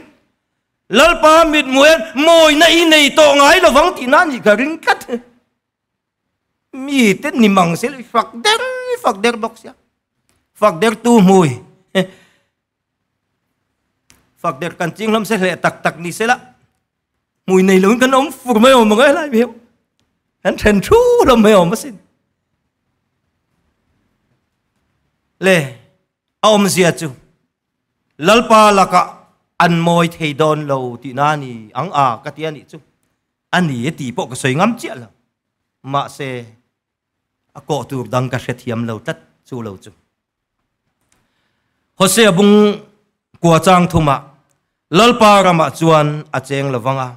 Lalpa mithmuh hian mawina i nei tawh ngai lovang tih na nih ka ring tlat. Mi te ni mang se fak der fak der bawk sia. Fak dertu hmui. Fak der kan ching hlawm se hleh tak tak ni sela. Hmui nei loin kan awm fur mai awm ang helai mi. Kan then thu hlawm mai awm asin. Le a awmzia chu Lalpa lakah an mawi thei dawn lo tihna a ni ang a ka ti a nih chu. A ni e tih pawh ka sawi ngam chiah lo. Mahse a kawh tur dang ka hrethiam lo tlat chu lo chu. Hosea bung kua chang thumah Lalpa ramah chuan a cheng lo vang a.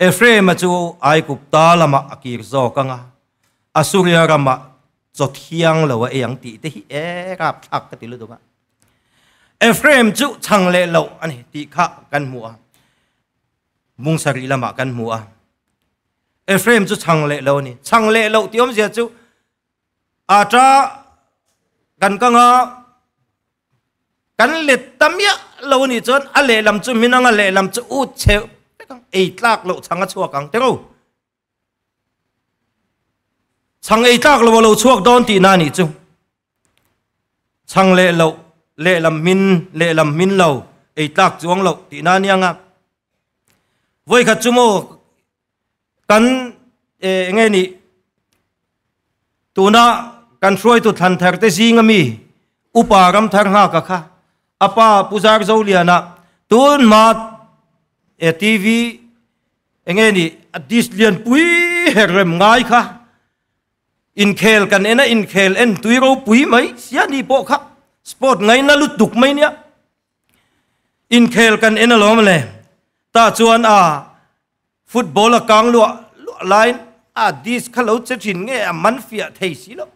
Ephraim-a chu Aigupta lamah a kir zawk ang a, Asuria ramah chaw thiang lo a ei ang tih te hi e rapthlak ka ti lutuk a. Ephraim chu chhang leh loh a ni tih kha kan hmu a, bung sarih lamah kan hmu a. Ephraim chu chhang leh lo a ni. Chhang leh loh tih awmzia chu ata kan kang a, Kan let ta miah lo a nih chuan a lehlam chu min ang a lehlam chu ut chheuh vek ang, ei tlak loh chhang a chhuak ang tiro. Chhang ei tlak lo a lo chhuak dawn tihna a nih chu. Chhang leh loh, lehlam hmin, lehlam hmin lo, ei tlak chuang loh tihna a nia nga. Vawikhat chu maw kan eh enge ni tuna kan hruaitu thlan thar te zinga mi upa ram thar nghaka kha apa puzar zoliana tun ma e TV enge ni a dish lian pui her rem ngai kha inkhel kan ena inkhel en tui ropui mai sia ni pawh kha sport ngaina lutuk mai nia Inkhel kan en alawm le. Tah chuan a football a kang luah luah laiin a disc kha lo che thin nge a man fiah thei si lo.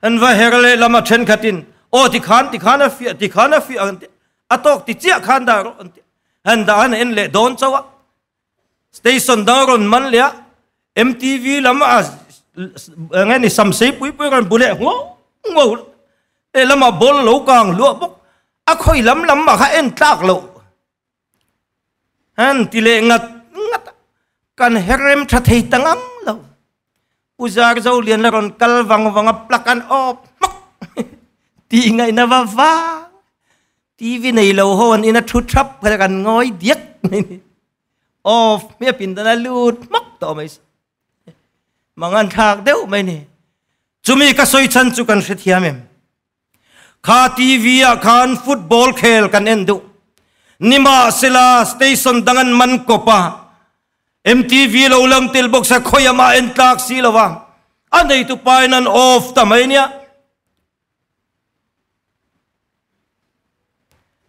An va her leh lam a thenkhatin aw tikhan tikhan a fiah tikhan a fiah an ti a tawk ti chiah khan dah rawh an ti. An dah an en leh dawn chauh a. Station dang a rawn man leh a MTV lam a eng nge ni samsei pui pui rawn bu leh ngho ngho lehlamah ball lo kang luah bawk a khawi lam lam mah kha en tlak loh han ti leh ngat ngat a kan her rem tha thei ta ngang lo Pu Zar Zo Lian la rawn kal vang vang a plug an off hmak tih ngaihna va vang TV nei lo ho an ina thu thap kha kan ngawi diak mai ni off hmiah pindan a lut hmak tawh mai mangan thlak deuh mai ni chumi ka sawi chhan chu kan hrethiam em Kha TV ah khan football khel kan en duh. Nimahsela station dang an man kawp a, MTV lo lang tel bawk se khawi amah en tlak si lo va, a neitu pa in an off ta mai nia.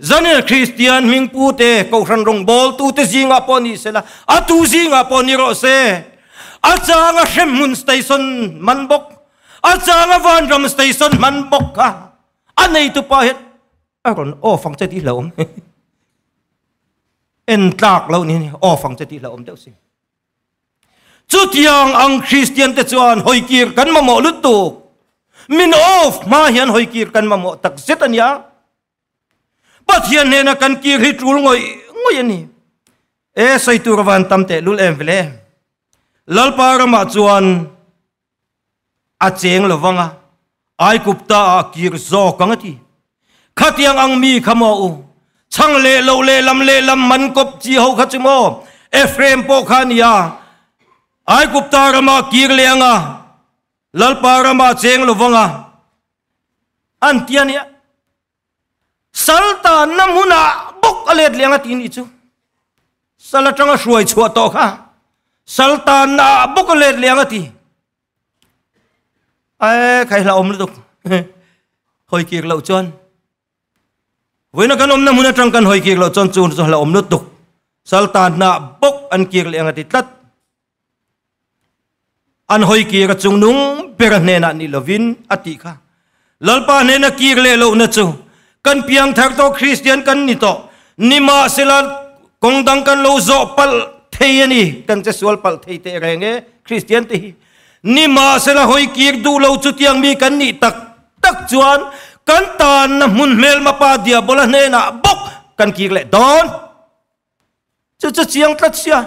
Zanin Kristian hmingpu te, Kohhran rawngbawltu te zingah pawh ni sela, a tu zingah pawh ni rawh se, a changa hremhmun station man bawk, a changa vanram station man bawk kha a neitu pa hian a rawn off ang che tih hlauhawm. En tlak lo ni off ang che tih hlauhawm deuh si. Chutiang ang Kristian te chuan hawikir kan mamawh lutuk. Min off hma hian hawikir kan mamawh tak zet a nia. Pathian hnena kan kir hi tul ngawih ngawih a ni. E sawi tur avan tam teh lul em vele. Lalpa ramah chuan a cheng lo vang a, Aigupta ah kir zawk ang a ti. Khatiang ang mi kha maw u, chhang leh loh leh lam leh lam man kawp chi ho kha chu maw, Ephraim pawh kha a ni a, Aigupta ramah kir leh ang a, Lalpa ramah cheng lo vang a, an ti a nia. Sal tanna hmunah bawk a let leh ang a ti nih chu. Sal atanga hruai chhuah tawh kha sal tanna ah bawk a let leh ang a ti. Ae khai hlauhawm lutuk. Hawi kir loh chuan vawiina kan awmna hmun atang kan hawi kir loh chuan chu chu hlauhawm lutuk. Sal tanna ah bawk an kir leh ang a ti tlat. An hawi kir a chungnung ber a hnenah ni lovin a tih kha. Lalpa hnena kir leh lohna chu kan piangthar tawh Kristian kan ni tawh. Nimahsela kawng dang kan lo zawh palh thei a ni. Kan che sual palh thei teh reng e Kristian te hi. Nimahsela hawi kir duh lo chutiang mi kan nih tak tak chuan kan tanna hmun hmelmapa Diabola hnenah bawk kan kir leh dawn. Chu chu chiang tlat sia.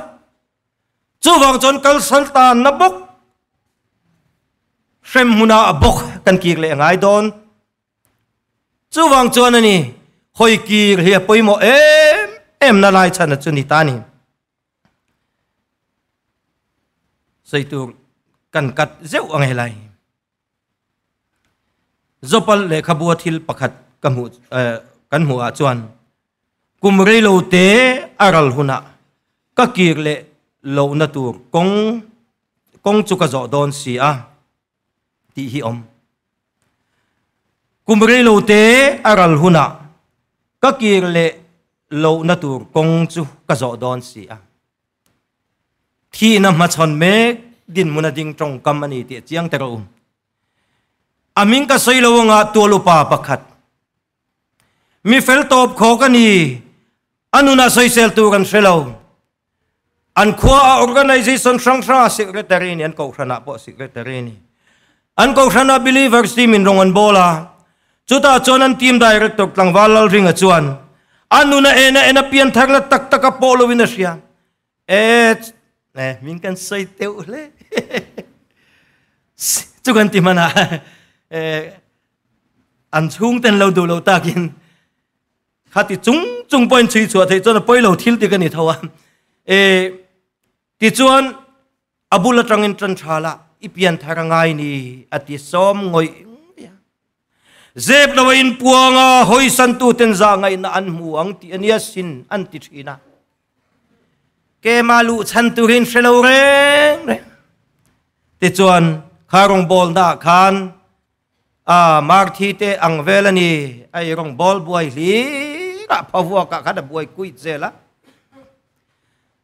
Chuvang chuan kalsal tanna bawk hrem hmunah bawk kan kir leh ngai dawn. Chuvang chuan a ni. Hawi kir hi a pawimawh em em na lai chhan a chu ni ta ni. Sawi tur kan kat zeuh ang helai. Zopal lehkhabua thil pakhat ka hmuh kan hmuh ah chuan kum reilo te a ral hunah ka kir leh lohna tur kawng kawng chu ka zawh dawn si a tih hi awm. Kum reilo te a ral hunah ka kir leh lohna tur kawng chu ka zawh dawn si a. Thihna hmachhawn mek dinhmun a ding tawngkam a ni tih a chiang ta rawh u. A hming ka sawi lo anga tual upa pakhat. Mi fel tawp khawk a ni. A nunah sawisel tur an hre lo. An khua a organization hrang hrang a secretary ni, an kohhranah pawh secretary ni. An kohhranah believers team in rawng an bawl a. Chutah chuan an team director tlangval Lalringa chuan a nuna en a en a pian thar la tak tak a pawh loin a hria. E, e min kan sawi teuh hle. Chu kan ti hman a, e, an chhungten lo duh lo takin khati chung chung pawhin chhui chhuah theih chuan a pawi lo thil ti ka ni tho a. E, tichuan A bul atangin tan tha la, i pian thar a ngai ni, a ti sawm ngawih ngawih a. Zep lo a inpuang a, hawisantu ten zah ngaihna an hmu ang tih a nia sin, an ti thin a. Kema luh chhan turin hre lo reng reng. Tichuan, kha rawngbawlna ah khan a Marthi te ang vel a ni, a i rawngbâwl buai hlir a, phavuakah khan a buai kuit zel a.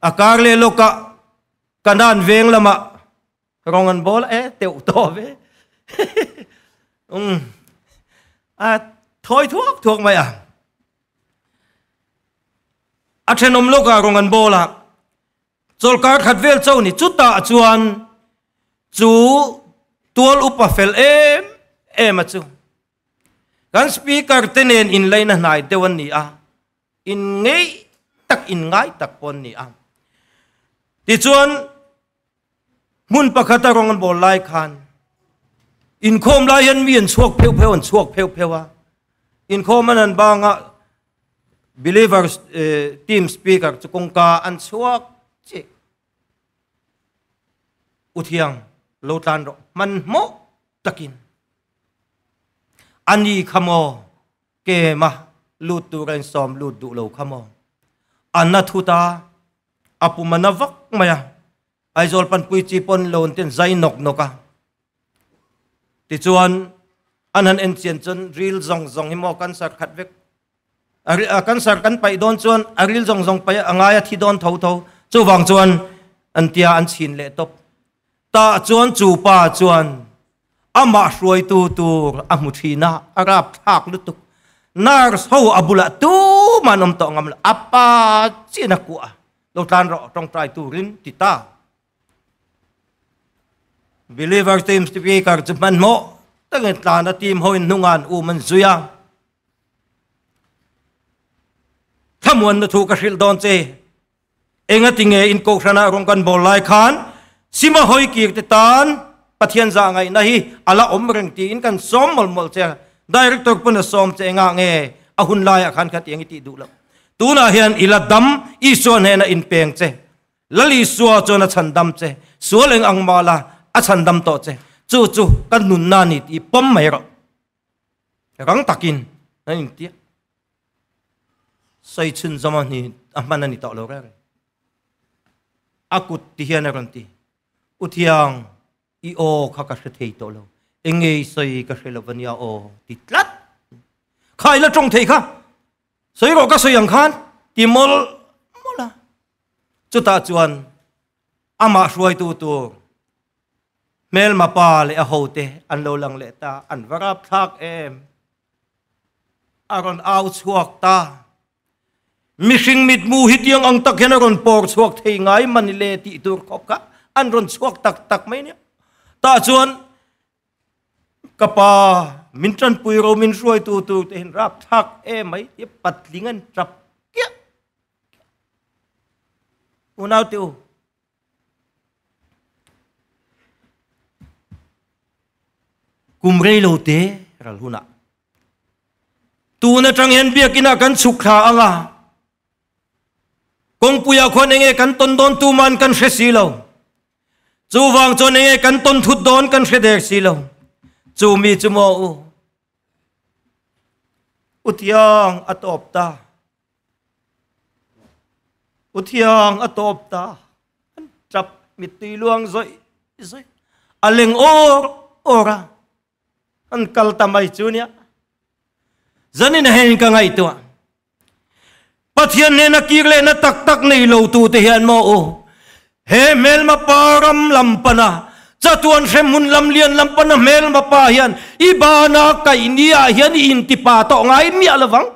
A kar leh lawkah Kanan veng lamah rawng an bawl e teuh tawh ve. Um a thawi thuak thuak mai a. A thenawm lawkah rawng an bawl a. Chawlkar khat vel cho ni chutah chuan chu tual upa fel em em a chu. Kan speaker te nen inleina hnai deuh an ni a. In ngei tak in ngai tak pawh an ni a. Tichuan hmun pakhata rawng an bawl lai khan inkhawm lai hian mi an chhuak pheuh pheuh an chhuak pheuh pheuh a. Inkhawm an han bang a believers team speaker chu kawngka an chhuak chiah. U Thiang lo tlan rawh hmanhmawh takin ani kha maw Kema lut tur a insawm lut duh lo kha maw? A na thut a, a pum a na vak mai a, Aizawl panpui chi pawn lo an ten zai nawk nawk a. Tichuan an han en chian chuan ril zawng zawng hi maw cancer khat vek. A cancer kan paih dawn chuan a ril zawng zawng paih a ngai a thi dawn tho tho. Chuvang chuan an tia an chhin leh tawp. Tah chuan chu pa chuan amah hruaitu tur a hmu thin a, a rapthlak lutuk. Nurse ho a bulah tumah an awm tawh ngam lo, a pa chian a kuah a, lo tlan rawh tawngtai turin ti ta. Believer team speaker chu hmanhmawh takin tlan a team hoin hnungah an um an zui a. Thlamuanna thu ka hrilh dawn che. Engatinge in kohhranah rawng kan bawl lai khan sima hawi kir te tan Pathian zah ngaihna hi a la awm reng tiin kan sawm mawlh mawlh che a, Director pawn a sawm che engah nge a hun laiah khan khatiang i tih duh loh. Tunah hian i la dam Isua hnenah inpeng che, Lal Isua chuan a chhandam che, sual eng ang mah la a chhandam tawh che, chu chu ka nunna a ni tih pawm mai rawh. Rang takin an intia. Sawi chhun zawm a ni a hman a ni tawh lo reng reng. A kut ti hian a rawn ti, U Thiang, i aw kha ka hre thei tawh lo. Eng nge i sawi ka hre lo va nia aw ti tlat. Kha i la tawng thei kha. Sawi rawh ka sawi ang khan ti mawlh mawlh a. Chutah chuan amah hruaitu tur hmelma pa leh a hote an lo lang leh ta, an va rapthlak em. A rawn au chhuak ta. Mihring mitmu hi tiang ang tak hian a rawn pawr chhuak thei ngai mani le tih tur khawp kha an rawn chhuak tak tak mai nia. Tah chuan ka pa min tanpui ro min hruaitu tur te hian rapthlak em mai tia patling an tap kiah kiah. Unau te u. Kum rei lo te ral hunah. Tun atang hian biakinah kan chhuk thla ang a, kawngpuiah khuan enge kan tawn dawn tuman kan hre si lo. Chuvang chuan enge kan tawn thut dawn kan hre der si lo. Chu mi chu maw u? U Thiang a tawp ta. U Thiang a tawp ta. An tap mittui luang zawih zawih. A leng awr awr a. An kal ta mai chu nia. Zanin hein ka ngaihtuah. Pathian hnena kir lehna tak tak nei lo tu te hian maw u, he hmelma pa ram lam pana, chatuan hremhmun lam lian lam pana hmelma pa hian i bana kaih ni ah hian i intipa tawh ngai miah lovang.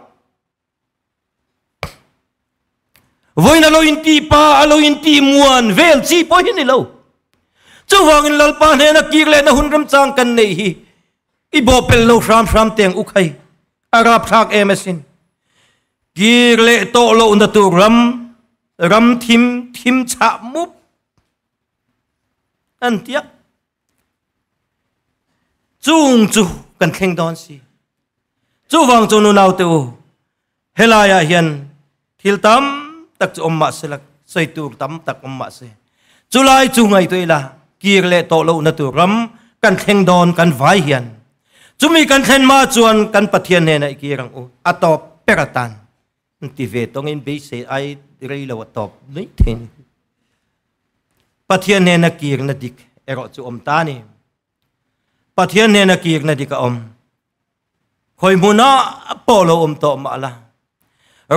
Vawiin a lo intih pa, a lo intih muan vel chi pawh hi ni lo. Chuvangin Lalpa hnena kir lehna hun remchang kan neih hi i bawhpelh lo hram hram teng u khai. A rapthlak em asin. Kir leh tawh lohna tur ram, ram thim, thim chhah mup an tia. Chung chu kan thleng dawn si. Chuvang chu nunau te u, helaiah hian thil tam tak chu awm mah se la, sawi tur tam tak awm mah se, chulai chu ngaihtuah ila, kir leh tawh lohna tur ram kan thleng dawn kan vai hian. Chumi kan thlen hma chuan kan Pathian hnenah i kir ang u, a tawp ber atan. An ti ve tawngin beisei ai rei lo a tawp mai thei ni. Pathian hnena kirna dik erawh chu awm ta ni. Pathian hnena kirna dik a awm. Khawi hmuna pawh lo awm tawh mah la.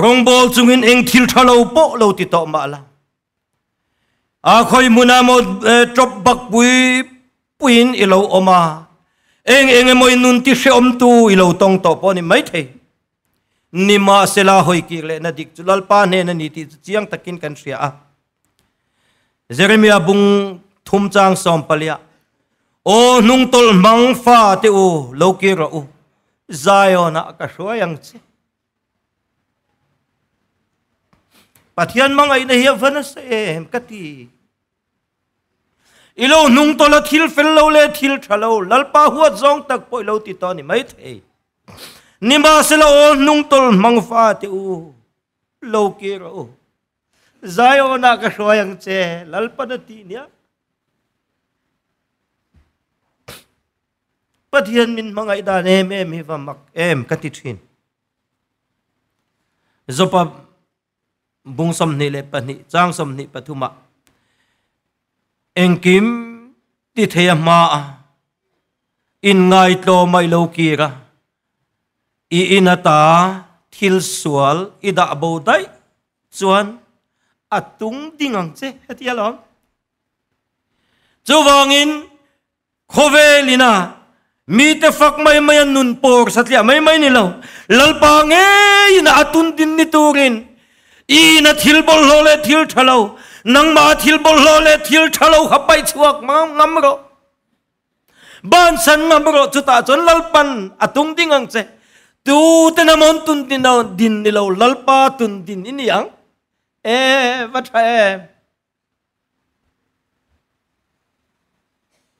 Rawngbawl chungin eng thil tha lo pawh lo ti tawh mah la. A khawi hmuna maw ṭawp bak pui puiin i lo awm a. Eng eng emaw i nun ti hreawmtu i lo tawng tawh pawh ni mai thei. Nimahsela hawi kir lehna dik chu Lalpa hnen a ni tih chu chiang takin kan hria a. Jeremia bung thum chang sawmpalia, Aw hnungtawlh hmang fa te u, lo kir rawh u, Zion-ah ka hruai ang che. Pathian hmangaihna hi a va nasa em ka ti. I lo hnung tawlh a thil fel lo leh thil tha lo, Lalpa huat zawng tak pawh i lo ti tawh a ni maithei. Nimahsela aw hnung tawlh hmang fa te u, lo kir rawh u. Zion-ah ka hruai ang che, Lalpan a ti nia. Pathian min hmangaih dan em em hi va mak em ka ti thin. Zopa Bung 22 chang 23 ah engkim ti thei a hma a inngaitlawm a i lo kir a, i in ata thil sual i dah bo daih chuan a tung ding ang che heti alawm. Chuvangin Khawvel ina mite fak mai mai a nun pawr satliah mai mai ni lo, Lalpa ngeiin a tun din ni turin i ina thil bawlhhlawh leh thil tha lo, nangmah a thil bawlhhlawh leh thil tha lo kha paih chhuak ngam rawh. Bansan ngam rawh, chutah chuan Lalpan a tung ding ang che. Tu ten a mawn tun din din ni lo, Lalpa tun din i ni ang. E, va tha em.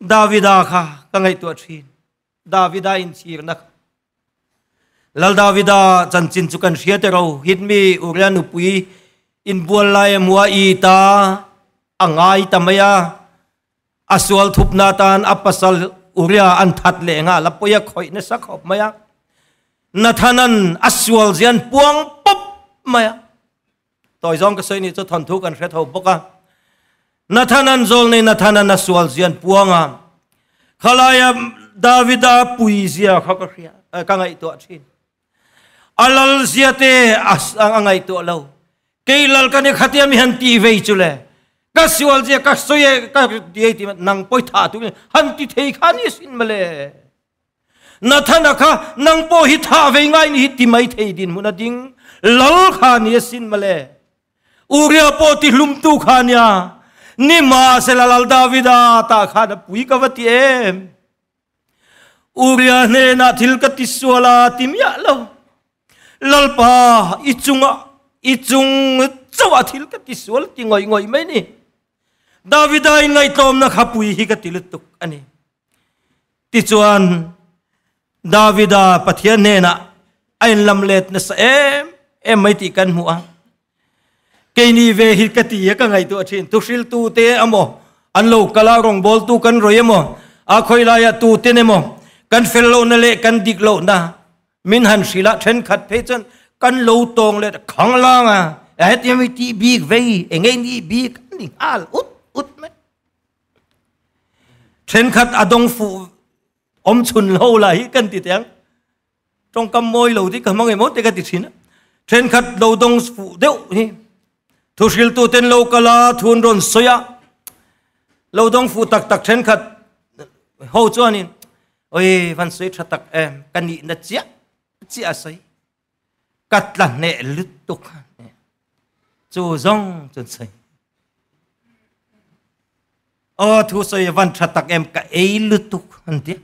Davida kha ka ngaihtuah thin. Davida inchhirna kha. Lal Davida chanchin chu kan hria te ro. Hitmi Uria nupui inbual lai a hmua i ta a ngai ta mai a. A sual thupna tan a pasal Uria an that leh nghal a pawi a khawih nasa khawp mai a. Nathanan a sual zian puang pawp mai a. Tawi zawng ka sawi nih chu thawnthu kan hre tho bawk a. Nathanan zawl nei Nathanan a sual zian puang a. Khalaia Davida pui zia kha ka hria ka ngaihtuah thin. A lal zia te a a ngaihtuah lo. Kei lal ka ni khatia mi han ti vei chu le. Ka sual zia ka sawi e ka ti ei ti nang pawi tha tu han ti thei kha ni sin male. Nathana kha nang pawh hi thah vei ngai ni hi ti mai thei dinhmun a ding lal kha ni asin mawle. Uria pawh ti hlumtu kha nia. Nimahsela Lal Davida tah khan a pui ka va ti em. Uria hnenah thil ka ti sual a ti miah lo. Lalpa i chungah i chung chauh ah thil ka ti sual ti ngawih ngawih mai ni. Davida in ngaihtlawmna kha pui hi ka ti lutuk a ni. Tichuan, Davida Pathian hnenah A inlam let nasa em em mai tih kan hmu a. Keini ve hi ka ti a ka ngaihtuah thin. Thuhriltu te emaw an lo kal a, rawngbawltu kan rawih emaw, a khawi laia tuten emaw kan fel lohna leh kan dik lohna min han hrilh a, thenkhat phei chuan kan lo tawng leh khang lang a, hetiang hi tih bik vei, eng nge nih bik a ni nghal ut ut mai. Thenkhat a dawng fuh awm chhun lo lah hi kan ti teh ang. Tawngkam mawi lo tih ka hmang emaw te ka ti thin a. Thenkhat lo dawng fuh deuh hi thuhriltu ten lo kal a, thu an rawn sawi a, lo dawng fuh tak tak thenkhat ho chuanin oi van sawi tha tak em ka nihna chiah chiah a sawi ka tla hneh lutuk chu zawng chu an sawi. Aw thusawi van tha tak em ka ei lutuk an ti.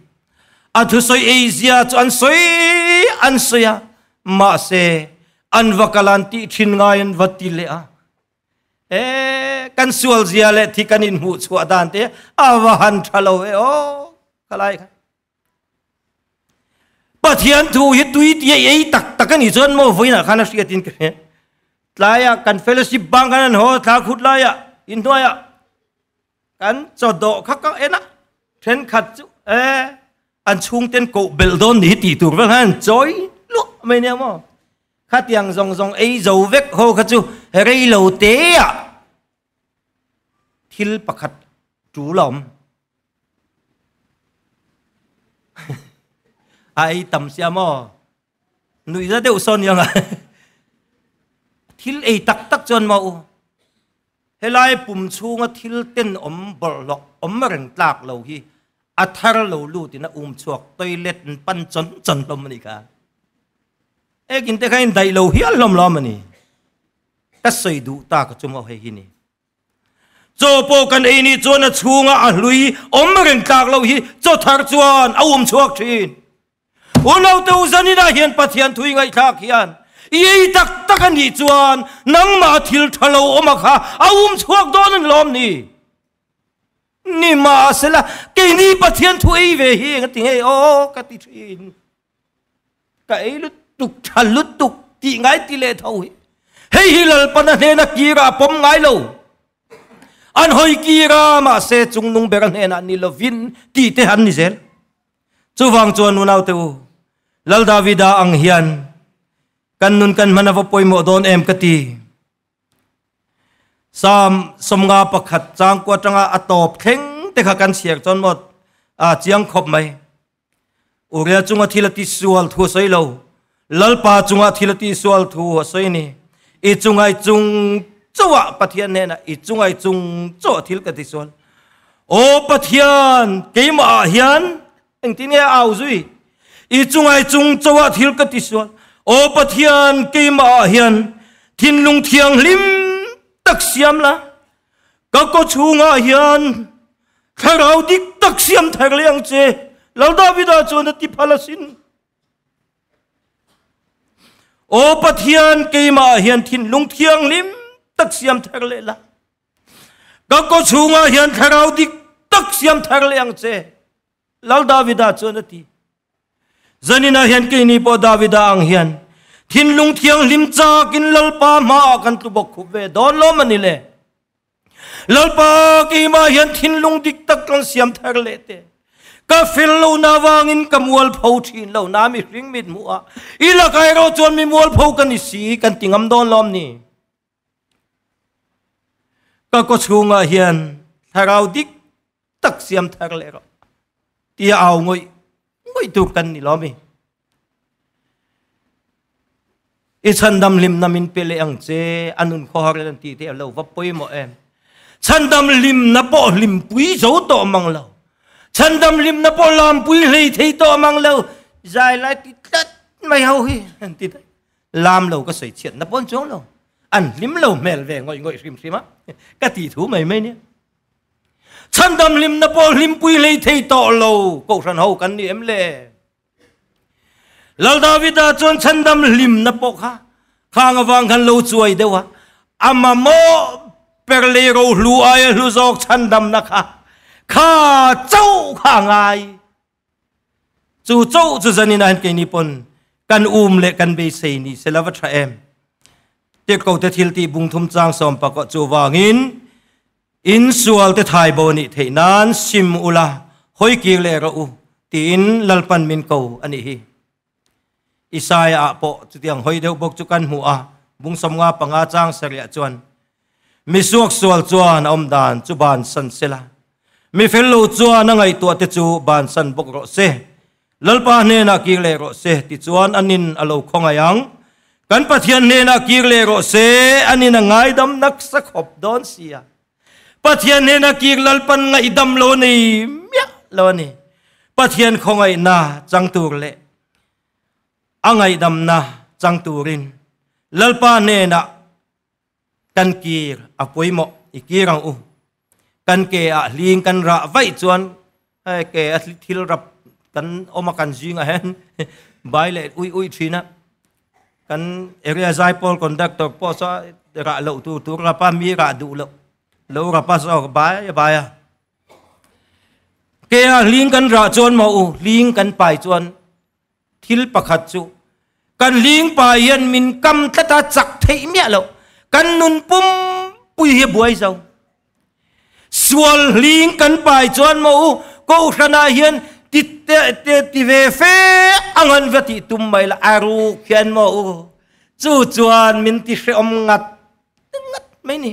A thusawi ei zia chu an sawi an sawi a, mahse an va kal an tih thin ngai an va ti leh a. E kan sual zia leh thi kan inhmuh chhuah dan te a va han tha lo e aw khalai kha. Pathian thu hi tui tia ei tak tak a nih chuan maw vawiinah khan a hriatin ka hria. Tlaiah kan fellowship bang khan an haw thla khut laiah inhnuaiah kan chaw dawh kha ka en a, thenkhat chu e an chhungten koh belh dawn ni hi tih tur vel khan an chawi luah mai nia maw. Khatiang zawng zawng ei zo vek ho kha chu rei lo teah thil pakhat tul a awm. A ei tam sia maw? Nuih za deuh sawn nia nga. Thil ei tak tak chuan maw u? Helai pum chhunga thil tenawm bawlhhlawh awm reng tlak lo hi a thar lo lutin a um chhuak toilet an pan chawn chawn hlawm a nih kha. Ekin te kha in daih lo hial hlawm lawm a ni. Ka sawi duh ta ka chu maw hei hi ni. Chaw pawh kan ei nih chuan a chhunga a hlui awm reng tlak loh hi chaw thar chuan a um chhuak thin. Unaute u zaninah hian Pathian thui ngaihthlak hian i ei tak tak a nih chuan nangmah thil tha lo awm a kha a um chhuak dawn a ni lawm ni? Nimahsela keini Pathian thu ei ve hi engati nge aw ka ti thin. Ka ei lutuk, tha lutuk tih ngai ti leh tho hi. Hei hi Lalpana hnena kira a pawm ngai lo. An hawi kira mahse chungnung bera hnenah ni lovin tih te an ni zel. Chuvang chuan unaute u, Lal Davida ang hian kan nun kan hman a va pawimawh dawn em ka ti. Psalm 51 changkua atanga a tawp thleng te kha kan chhiar chuan maw a chiang khawp mai. Uria chunga thil a tisual thu a sawi lo. Lalpa chunga thil a tisual thu a sawi ni. I chungai chung chauhah Pathian hnenah i chungai chung chauhah thil ka tisual. Aw Pathian, keimah ah hian engtin nge a au zui? I chungai chung chauhah thil ka tisual. Aw Pathian, keimah ah hian thinlung thianghlim tak siam la. Ka kaw chhungah hian Thlarau dik tak siam thar leh ang che, Lal Davida chuan a ti phal asin. Aw Pathian, keimah hian thinlung thianghlim tak siam thar leh la. Ka kaw chhungah hian thlarau dik tak siam thar leh ang che, Lal Davida chuan a ti. Zaninah hian keini pawh Davida ang hian thinlung thianghlim chakin Lalpa hmaah kan tlu bawk khup ve dawn lawm a ni le. Lalpa keimah hian thinlung dik tak kan siam thar leh te. Ka fel lo na vangin ka mualpho thin lo na mihring mit hmuh ah i lakah erawh chuan mi mualpho ka ni si kan ti ngam dawn lawm ni. Ka kawchhungah hian thlarau dik tak siam thar leh rawh tia au ngawih ngawih tur kan ni lawm i. I chhandam hlimna min pe leh ang che, a nun khawhar in an ti te a lo va pawimawh em. Chhandam hlimna pawh hlimpui zo tawh mang lo. Chhandam hlimna pawh lampui hlei thei tawh mang lo. Zai lai ti tlat mai ho hi an ti daih. Lam lo ka sawi chhiatna pawh an chuang lo. An hlim lo hmel ve ngawih ngawih hrim hrim a. Ka ti thu mai mai nia. Chhandam hlimna pawh hlimpui hlei thei tawh lo kohhran ho kan ni em le? Lal Davida chuan chhandam hlimna pawh kha khang avang khan lo chuai deuh a, a mamawh ber lei rohlu aia hlu zawk chhandamna kha kha chauh kha a ngai. Chu chauh chu zanin ah hian keini pawn. Kan um leh kan beisei ni se la va tha em. Tirhkote thil tih bung thum chang sawm pakawh chuvangin in sual te thai bo nih theih nan sim ula hawi kir leh rawh u tiin Lalpan min ko a nih hi. Isaiah ah pawh chutiang hawi deuh bawk chu kan hmu a, bung 55 chang sarih ah chuan mi suaksual chuan a awm dan chu bansan sela, mi fel lo chuan a ngaihtuah te chu bansan bawk rawh se. Lalpa hnenah kir leh rawh se tichuan a nin a lo khawngaih ang. Kan Pathian hnenah kir leh rawh se, a nin a ngaidam naksa khawp dawn sia. Pathian hnenah kir Lalpan ngaihdam lo nei miah lo a ni. Pathian khawngaihna chang tur leh a ngaihdamna chang turin Lalpa hnenah Kan kir a pawimawh i kir ang u. Kan ke ah hling kan rah vaih chuan hei ke a thil rap kan awm a kan zing ah hian bai leh ui ui thin a. Kan area zaipawl conductor pawh saw rah loh tur tur rap a mi rah duh loh lo rap a saw bai a bai a. Ke ah hling kan rah chuan maw u hling kan pai chuan Thil pakhat chu kan hlingpa hian min kam tlat a, chak theih miah loh. Kan nun pumpui hi a buai zo. Sual hling kan pai chuan maw u, Kohhranah hian ti te ti ve fe ang an va tih tum mai la, a ruk hian maw u, chu chuan min ti hrehawm ngat ngat mai ni.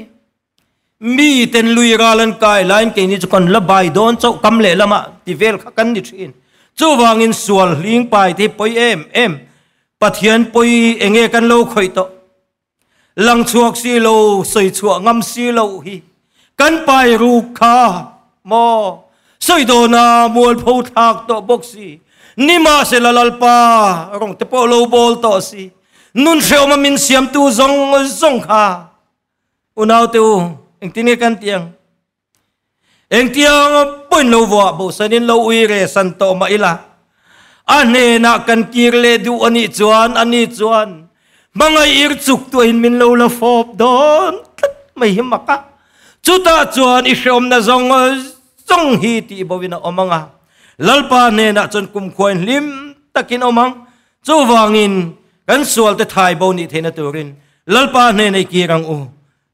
Mi ten lui ral an kai laiin keini chu kan la bai dawn chauh kam leh lamah ti vel kha kan ni thin. Chuvangin sual hling pai te hi pawi em em. Pathian pawi enge kan lo khawih tawh. Lang chhuak si lo, sawi chhuah ngam si loh hi kan pai ruk kha maw? Sawi dawna mualpho thlak tawh bawk si. Nimahsela Lalpa rawng te pawh lo bawl tawh si. Nun hrehawma min siamtu zawng zawng kha Unaute u, engtin nge kan tih ang? Engtiang pawhin lo vuah bosanin lo ui re san tawh mah ila, a hnenah kan kir leh duh a nih chuan ani chuan hmangaih ir chuk tuahin min lo la fawp dawn tlat mai hi mak a. Chutah chuan i hreawmna zawng zawng hi tih boin a awm ang a, Lalpa hnenah chuan kumkhuain hlim takin awm ang. Chuvangin kan sualte thai bo nih theihna turin Lalpa hnenah i kir ang u.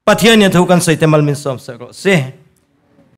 Pathian hian thu kan sawi te mal min sawm sak rawh se.